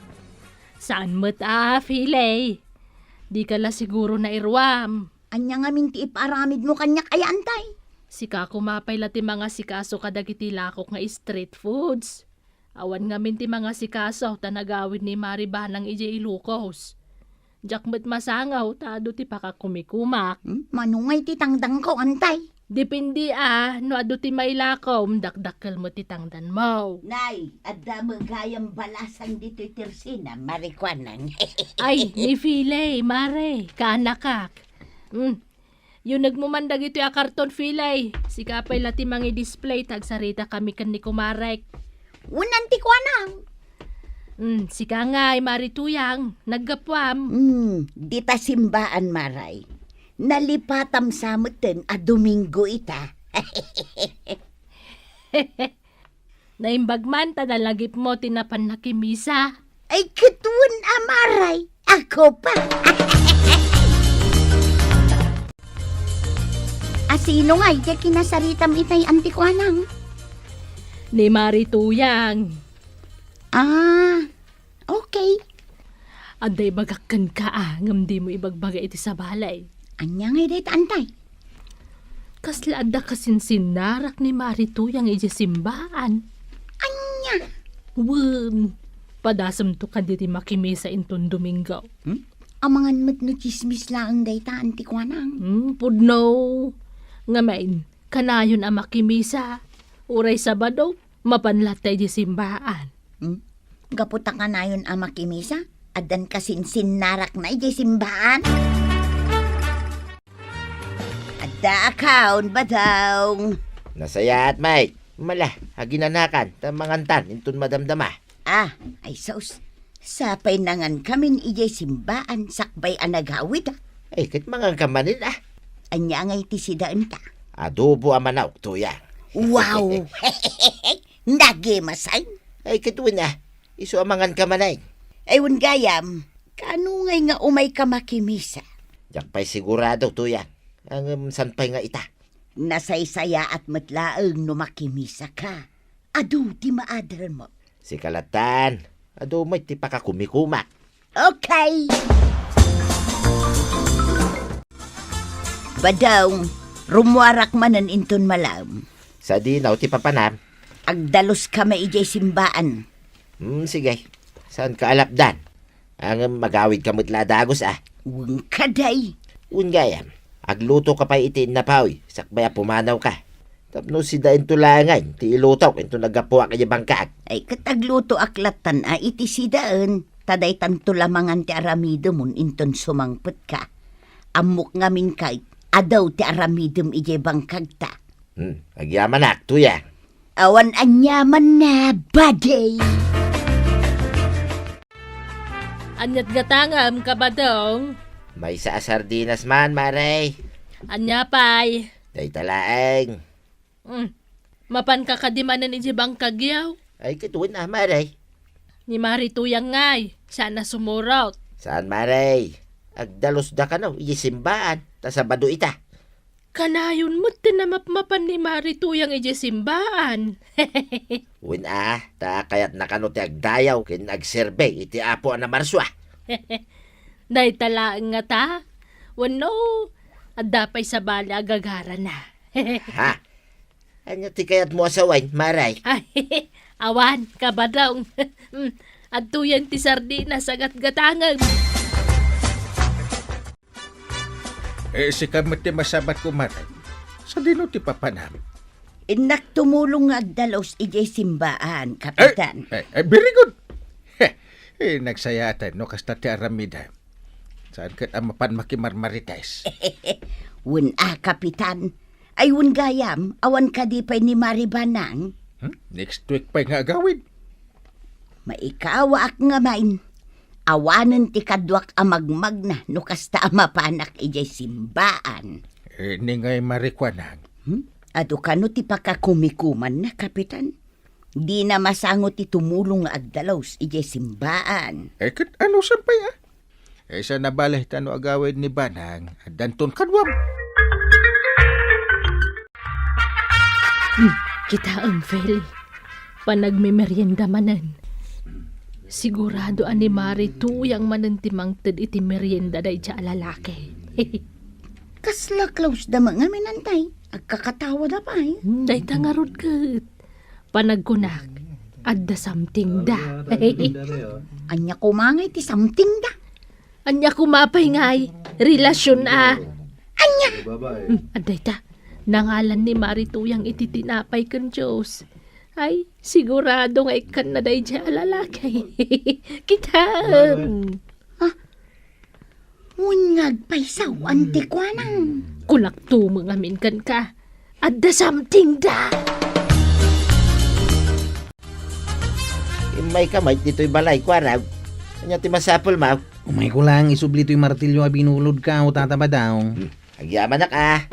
Saan met a, Fili? Dika la siguro nairuam. Ania ngamin ti ipaaramidmo kaniak aya, Antay? Sika koma pay la ti mangasikaso kadagiti lakok nga street foods. Awan ngamin ti mangasikaso ta nagawid ni Mari Banang idiay Ilocos. Diak met masango ta adu ti pakakumikumak. Hmm? Mano ngay ti tangdanko, Antay? Depende a, no adu ti mailakom, dakdakkel met ti tangdanmo. Nay, adda met gayam balasang ditoy tersina, Mari Kuanang. Ay, ni Fili, Mari, kaanakak. Mm. Yunegmo man dagitoy a karton, Fili. Sika pay la ti mangi-display ta agsaritakami ken ni kumarek. Wen, Anti Kuanang. Mm, sika ngay, Mari Tuyang, naggapuam. Mm, dita simbaan, Mari. Nalipatam sa metten a Domingo ita. Naimbag man ta nalagipmo ti napan nakimisa. Ay, ket wen a, Mari, ako pa. A sino ngay ti kinasaritam itay, Anti Kuanang? Ni Mari Tuyang. Ah, okay. Adda ibagak kenka a, ngem dimo ibagbaga iti sabali. Ania ngay dayta, Antay? Kasla adda kasinsinnarak ni Mari Tuyang idiay simbaan. Ania? Wen, padasemto kadi ti makimisa inton Domingo. Hmm? Amangan met no tsismis laeng dayta, Anti Kuanang. Hmm, pudno. Ngamin, kanayon a makimisa. Uray Sabado, mapan latta idiay simbaan. Hmm? Gapu ta kanayon a makimisa, addan kasinsinnarakna idiay simbaan. Adda akon, Badong. Nasayaat, Mike. Mala, aginanakan, ta mangantan, inton madamdama. Ah, ay sus. Sapay nangankamin idiay simbaan, sakbay a nagawid, ah. Ay, ket manganka manen, ah. Ania ngay ti sidaenta? Adobo a manok, Tuyang. Wow! Nagimasen. Ay, ket wen, ah. Isu a manganka manen. Ay, wen gayam, kaano ngay nga umayka makimisa? Diak pay sigurado, Tuyang. Ngem saan pay nga ita? Nasaysayaat met laeng no makimisaka. Adu ti maadermo. Sika lattan. Adu met ti pakakumikumak. Okay. Badong, rummuarak manen inton malem. Sadino ti papanam? Agdaluskami idiay simbaan. Hmm, sige. Saanka a lapdan? Ngem agawidka met la a dagus, ah. Wen kadi. Wen gayam, aglutoka pay iti innapoy, sakbay a pumanawka. Tapno sidaento laengen ti ilutok inton naggapuak idiay bangkag. Ay, ket aglutoak lattan a iti sidaen, ta daytanto la mangan ti aramidemon inton sumangpetka. Ammok ngamin ket, adu ti aramidem idiay bangkagta. Hmm, agyamanak, Tuyang. Awan aniamanna, buddy. Ania't gatangem, Kabadong? Maysa a sardinas man, Mare. Ania pay? Dayta laeng. Mm. Mapanka kadi manen idiay bangkagyo? Ay, ket wen a, Mare. Ni Mari Tuyang ngay, saan a sumurot. Saan, Mare. Agdalusda kano idiay simbaan, ta Sabado ita. Kanayon met ti namapmapan ni Mari Tuyang idiay simbaan. Wen a, ta kayatna kano ti agdayaw ken agserbi iti Apo a Namarsua. Dayta laeng ngata? Wenno, adda pay sabali a gagarana? Ha? Ania ti kayatmo a sawen, Mare? Ay, awan, Kabadong. Mm, adtoyen ti sardinas a gatgatangem. Eh, sika met ti masabatko, Mare. Sadino ti papanam? Innak tumulong nga agdalus idiay simbaan, Kapitan. Eh, eh, eh, very good. Heh, eh, nagsayaat no kasta ti aramidem. Saan ket a mapan makimarmarites? Wen a, Kapitan. Ay, wen gayam, awan kadi pay ni Mari Banang? Hmm? Next week pay nga agawid. Maikawaak ngamin. Awanen ti kaduak a magmagna no kasta a mapanak idiay simbaan. Eh, ni ngay marikuanang? Hmm? Adu kano ti pakakumikumanna, Kapitan? Dina masango ti tumulong nga agdalus idiay simbaan. Eh, ket ano san pay, ah? Eh, sa nabali ta no agawid ni Banang, addanton kaduam. Hmm, kitaem, Feli. Panagmemerienda manen. Sigurado a ni Mari Tuyang manen ti mangted iti merienda dayta a lalaki. Kasla close da met ngamin, Antay. Agkakatawada pay. Hmm, dayta ngarud ket. Panagkunak, adda something da. Ania koma ngay ti something da? Ania koma pay ngay? Relasyon a. Ania? Hmm, adda ita. Nangalan ni Mari Tuyang iti tinapay ken juice. Ay, sigurado nga ikkanna daydiay a lalaki. Kitam. Ah, Wen nga agpaysawan ti kuanang. Kunak tumeng amin kenka. Adda something da. Immayka met ditoy balay, kuarag. Ania ti masapulmo? Umayko laeng isubli toy martilyo a binulodko, Tata Badong. Hmm, agyamanak a.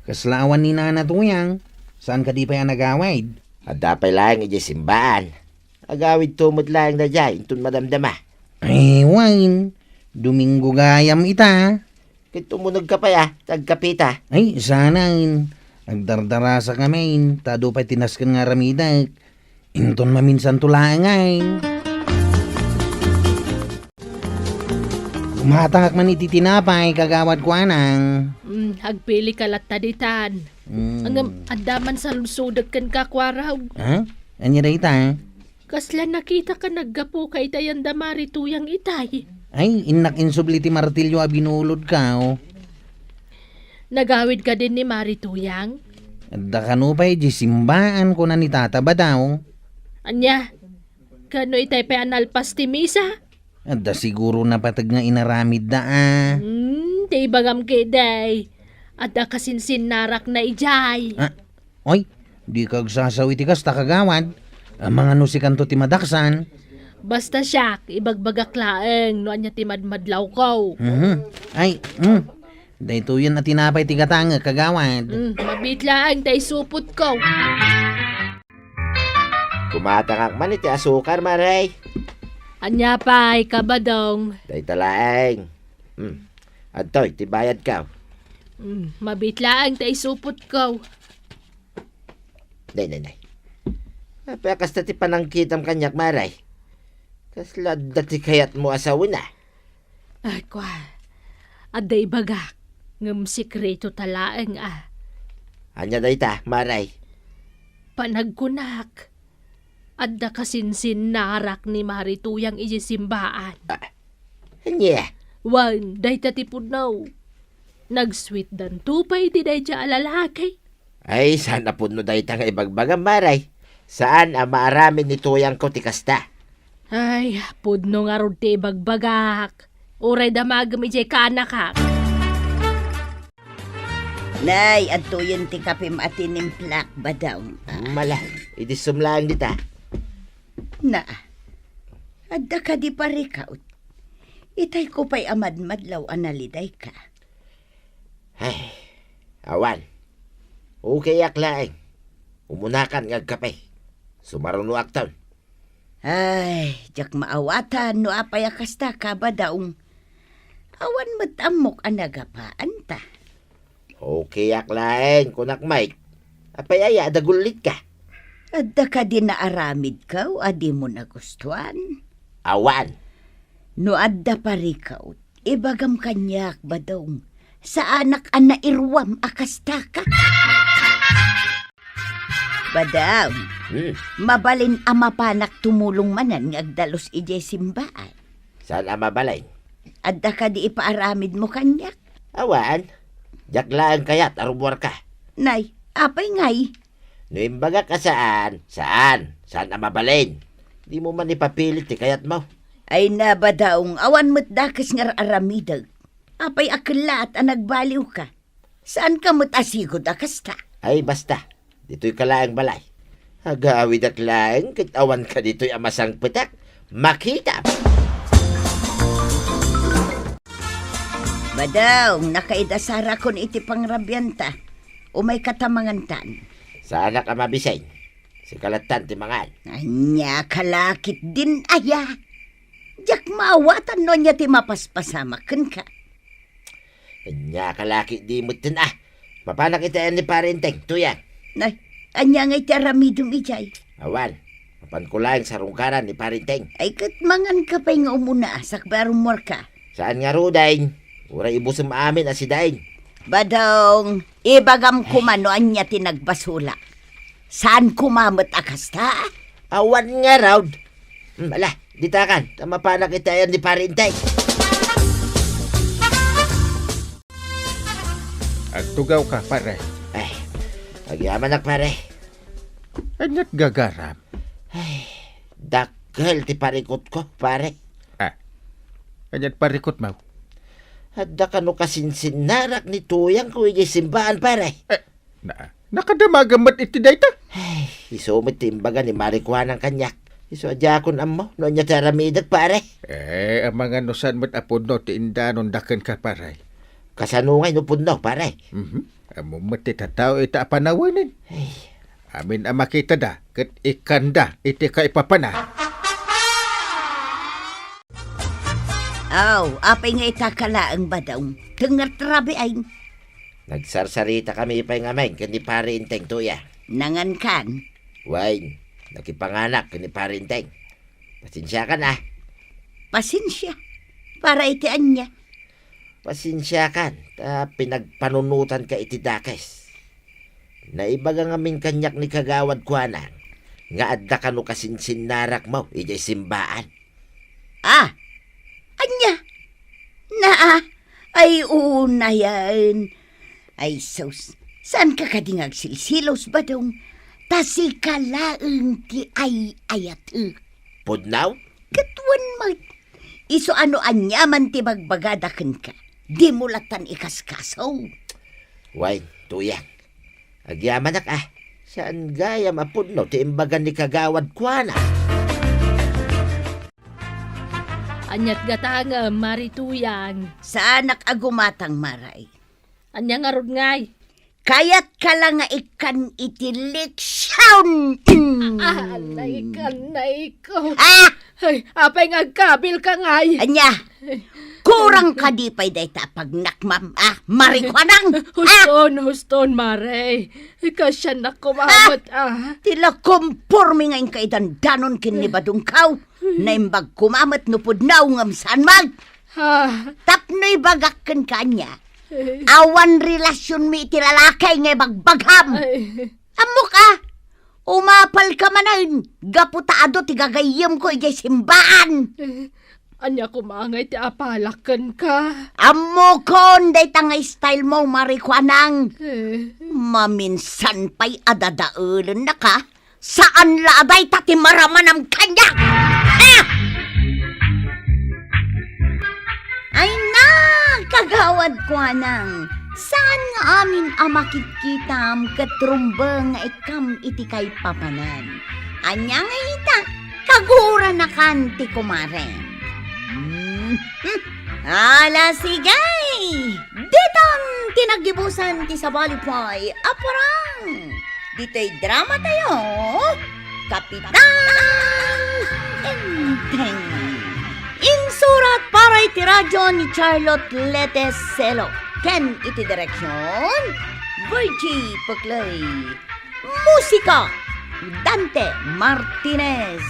Kasla awan ni Nana Tuyang, saan kadi pay a nagawid? Adda pay laeng idiay simbaan. Agawidto met laeng daydiay inton madamdama. Ay, wen, Domingo gayam ita. Ket umunegka pay a, ti agkapita. Ay, saan. Agdardarasak ngamin, ta adu pay ti nasken nga aramidek. Inton maminsanto laeng ay. Kumatangak man iti tinapay, kagawad kuanang. Mm, agpilika latta ditan. Mm. Ngem, adda man saludsodek kenka, kuarag. Ha? Ania dayta? Kasla nakitaka naggapuka ita yan da Mari Tuyang itay? Ay, innak insubli ti martilyo a binulodko. Nagawid kadin ni Mari Tuyang? Adda kano pay idiay simbaan, kuna ni Tata Badong. Ania? Kano itay pay a nalpas ti misa? Adda siguro napateg nga inaramidda a. Hmm, ti ibagam ketdi. Adda kasinsinnarakna idiay. Ah, oy, dika agsasaw iti kasta, kagawad. Amangan no sikanto ti madaksan. Basta siak, ibagbagak laeng no ania ti madmadlawko. Mhm. Ay, mm. Daytoyen a tinapay ti gatangek, kagawad. Mm, mabiit laeng ta isupotko. Kumatangak man iti asukar, Mare. Ania pay, Kabadong? Dayta laeng. Hmm. Adtoy ti bayadko. Hmm, mabiit laeng ta isupotko. Nay, nay, nay. Apay a kasta ti panangkitam kaniak, Mare? Kasla adda ti kayatmo a sawen a. Ay, kua, adda ibagak, ngem sikreto ta laeng a. Ania dayta, Mare? Panagkunak, adda kasinsinnarak ni Mari Tuyang idiay simbaan. Ah, ania? Wen, dayta ti pudno. Nagsweetdanto pay iti daydiay a lalaki. Ay, saan a pudno dayta nga ibagbagam, Mare. Saan a maaramid ni Tuyangko ti kasta. Ay, pudno ngarud ti ibagbagak. Uray damagem idiay kaanakak. Nay, adtoyen ti kapem a tinimplak, Badong. Mala, idissum laeng dita. Na, adda kadi parikaw? Itay ko pay a madmadlaw a nalidayka. Ay, awan. Okayak laeng. Umunakan nga agkape. Sumarunoakton. Ay, diak maawatan no apay a kasta ka, Badaong. Awan met ammok a nagapaanta. Okayak laeng, kunak, Mike. Apay aya a dagullitka? Adda kadi naaramidko a dimo nagustuan? Awan. No adda parikut, ibagam kaniak, Badaong. Saanak a nairuam a kastaka. Badaong, Hmm. mabalin a mapanak tumulong manen nga agdalus idiay simbaan. Saan a mabalin? Adda kadi ipaaramidmo kaniak? Awan. Diak laeng kayat a rumuarka. Nay, apay ngay? No imbagak a saan, saan. Saan a mabalin. Dimo man ipapilit ti kayatmo. Ay na, Badaong, awan met dakes nga ar-aramidek. Apay a kellaat a nagbaliwka? Saanka met a sigud a kasta? Ay, basta. Ditoyka laeng balay. Agawidak laeng ket awanka ditoy a masangpetak. Makitam! Badaong, nakaidasarakon iti pangrabianta. Umayka ta mangantan. Saanak a mabisin. Sika lattan ti mangan. Ania ka la ketdin aya? Diak maawatan no ania ti mapaspasamak kenka. Ania ka la ketdi metten a. Mapanak iti ayan ni Pare Enteng, Tuyang. Nay, ania ngay ti aramidem idiay? Awan, mapanko laeng sarungkaran ni Pare Enteng. Ay, ket manganka pay nga umuna, sakbay a rumuarka. Saan ngaruden, uray ibusem amin a sidain. Badaong, ibagam koma no ania ti nagbasolak. Saan koma met a kasta? Awan ngarud. Hmm, ala, ditakan, ta mapanak iti ayan ni Pare Enteng. Agtugawka, pare. Ay, agyamanak, pare. Aniat gagaram? Ay, dakkel ti parikutko, pare. Ah, aniat parikutmo? Adda kano kasinsinnarak ni Tuyangko idiay simbaan, pare. Eh, na, nakadamagam met iti dayta? Ay, isu met ti imbaga ni Mari Kuanang kaniak. Isu a diakon ammo no ania ti aramidek, pare. Eh, amangan no saan met a pudno ti indanonda kenka, pare. Kasano ngay no pudno, pare? Mhm. Ammom met ti tattao ita a panawenen. Ay. Amin a makitada ket ikkanda iti kaipapana. Aw, apay nga ita ka laeng, Badaong? Tengngerta rabii ay. Nagsarsaritakami pay ngamin ken ni Pare Enteng, Tuya. Nangankan? Wen, nakipanganak ken ni Pare Enteng. Pasensiakan, a. Pasensia? Para iti ania? Pasensiakan, ta pinagpanunotanka iti dakes. Naibaga ngamin kaniak ni Kagawad Kuanang nga adda kano kasinsinnarakmo idiay simbaan. Ah! Ania? Naa! Ay, unayen. Ay, sus. Saanka kadi nga agsilsilos, Badong? Ta sika laeng ti ay-ayatek. Pudno? Ket wen met. Isu a no aniaman ti bagbagada kenka, dimo lattan ikaskaso. Wen, Tuyang. Agyamanak, a. Saan gayam a pudno ti imbaga ni Kagawad Kuanang. Aniat gatangem, Mari Tuyang? Saanak a gumatang, Mari. Ania ngarud ngay? Kayatka la nga ikkan iti leksion. Ah, naikan, naiko. Ah! Ay, apay nga agkabilka ngay? Ania? Kurang kadi pay dayta a pagnakmam, a, Mari Kuanang? Ah! Huston, huston, Mare. Kasiannak koma met, a. Ti la komporme nga inka idandanon ken ni Badongko. Naimbag koma met no pudno ngem saan man. Ah. Tapno ibagak kenka ania, awan relasionmi iti lalaki nga ibagbagham. Ay. Ammok, a, umapalka manen gapu ta adu ti gagayyemko idiay simbaan. Eh, ania koma ngay ti apalak kenka? Ammokon dayta nga stylemo, Mari Kuanang. Eh. Maminsan pay a dadaelennaka. Saan la a dayta ti maramanam kaniak! Ah! Ay na, Kagawad Kuanang, saan nga amin a makitkitam ket rumbeng nga ikkam iti kaipapanan. Ania nga ita, kaguranakan ti kumarem. Hmm. Ala, sige! Ditan ti naggibusan ti sabali pay a parang. Ditoy drama tayo, Kapitan Enteng. Insurat para iti radyo ni Charlotte Lete Selo ken iti direksyon, Virgie Puclay. Musika, Dante Martinez.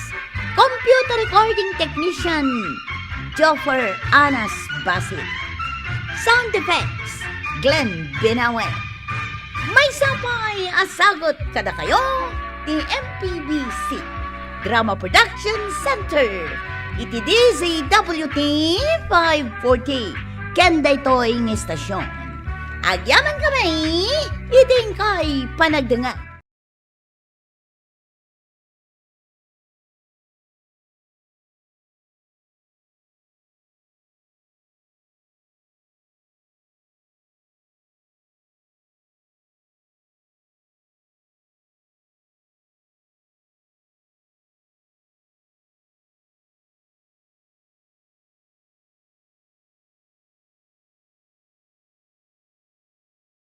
Computer recording technician, Joffer Anas Basit. Sound effects, Glenn Binawe. Maysa pay a sagut kadakayo ti M P B C Drama Production Center iti D Z W T five forty ken daytoy nga istasyon. Agyamankami iti inkay panagdengngeg.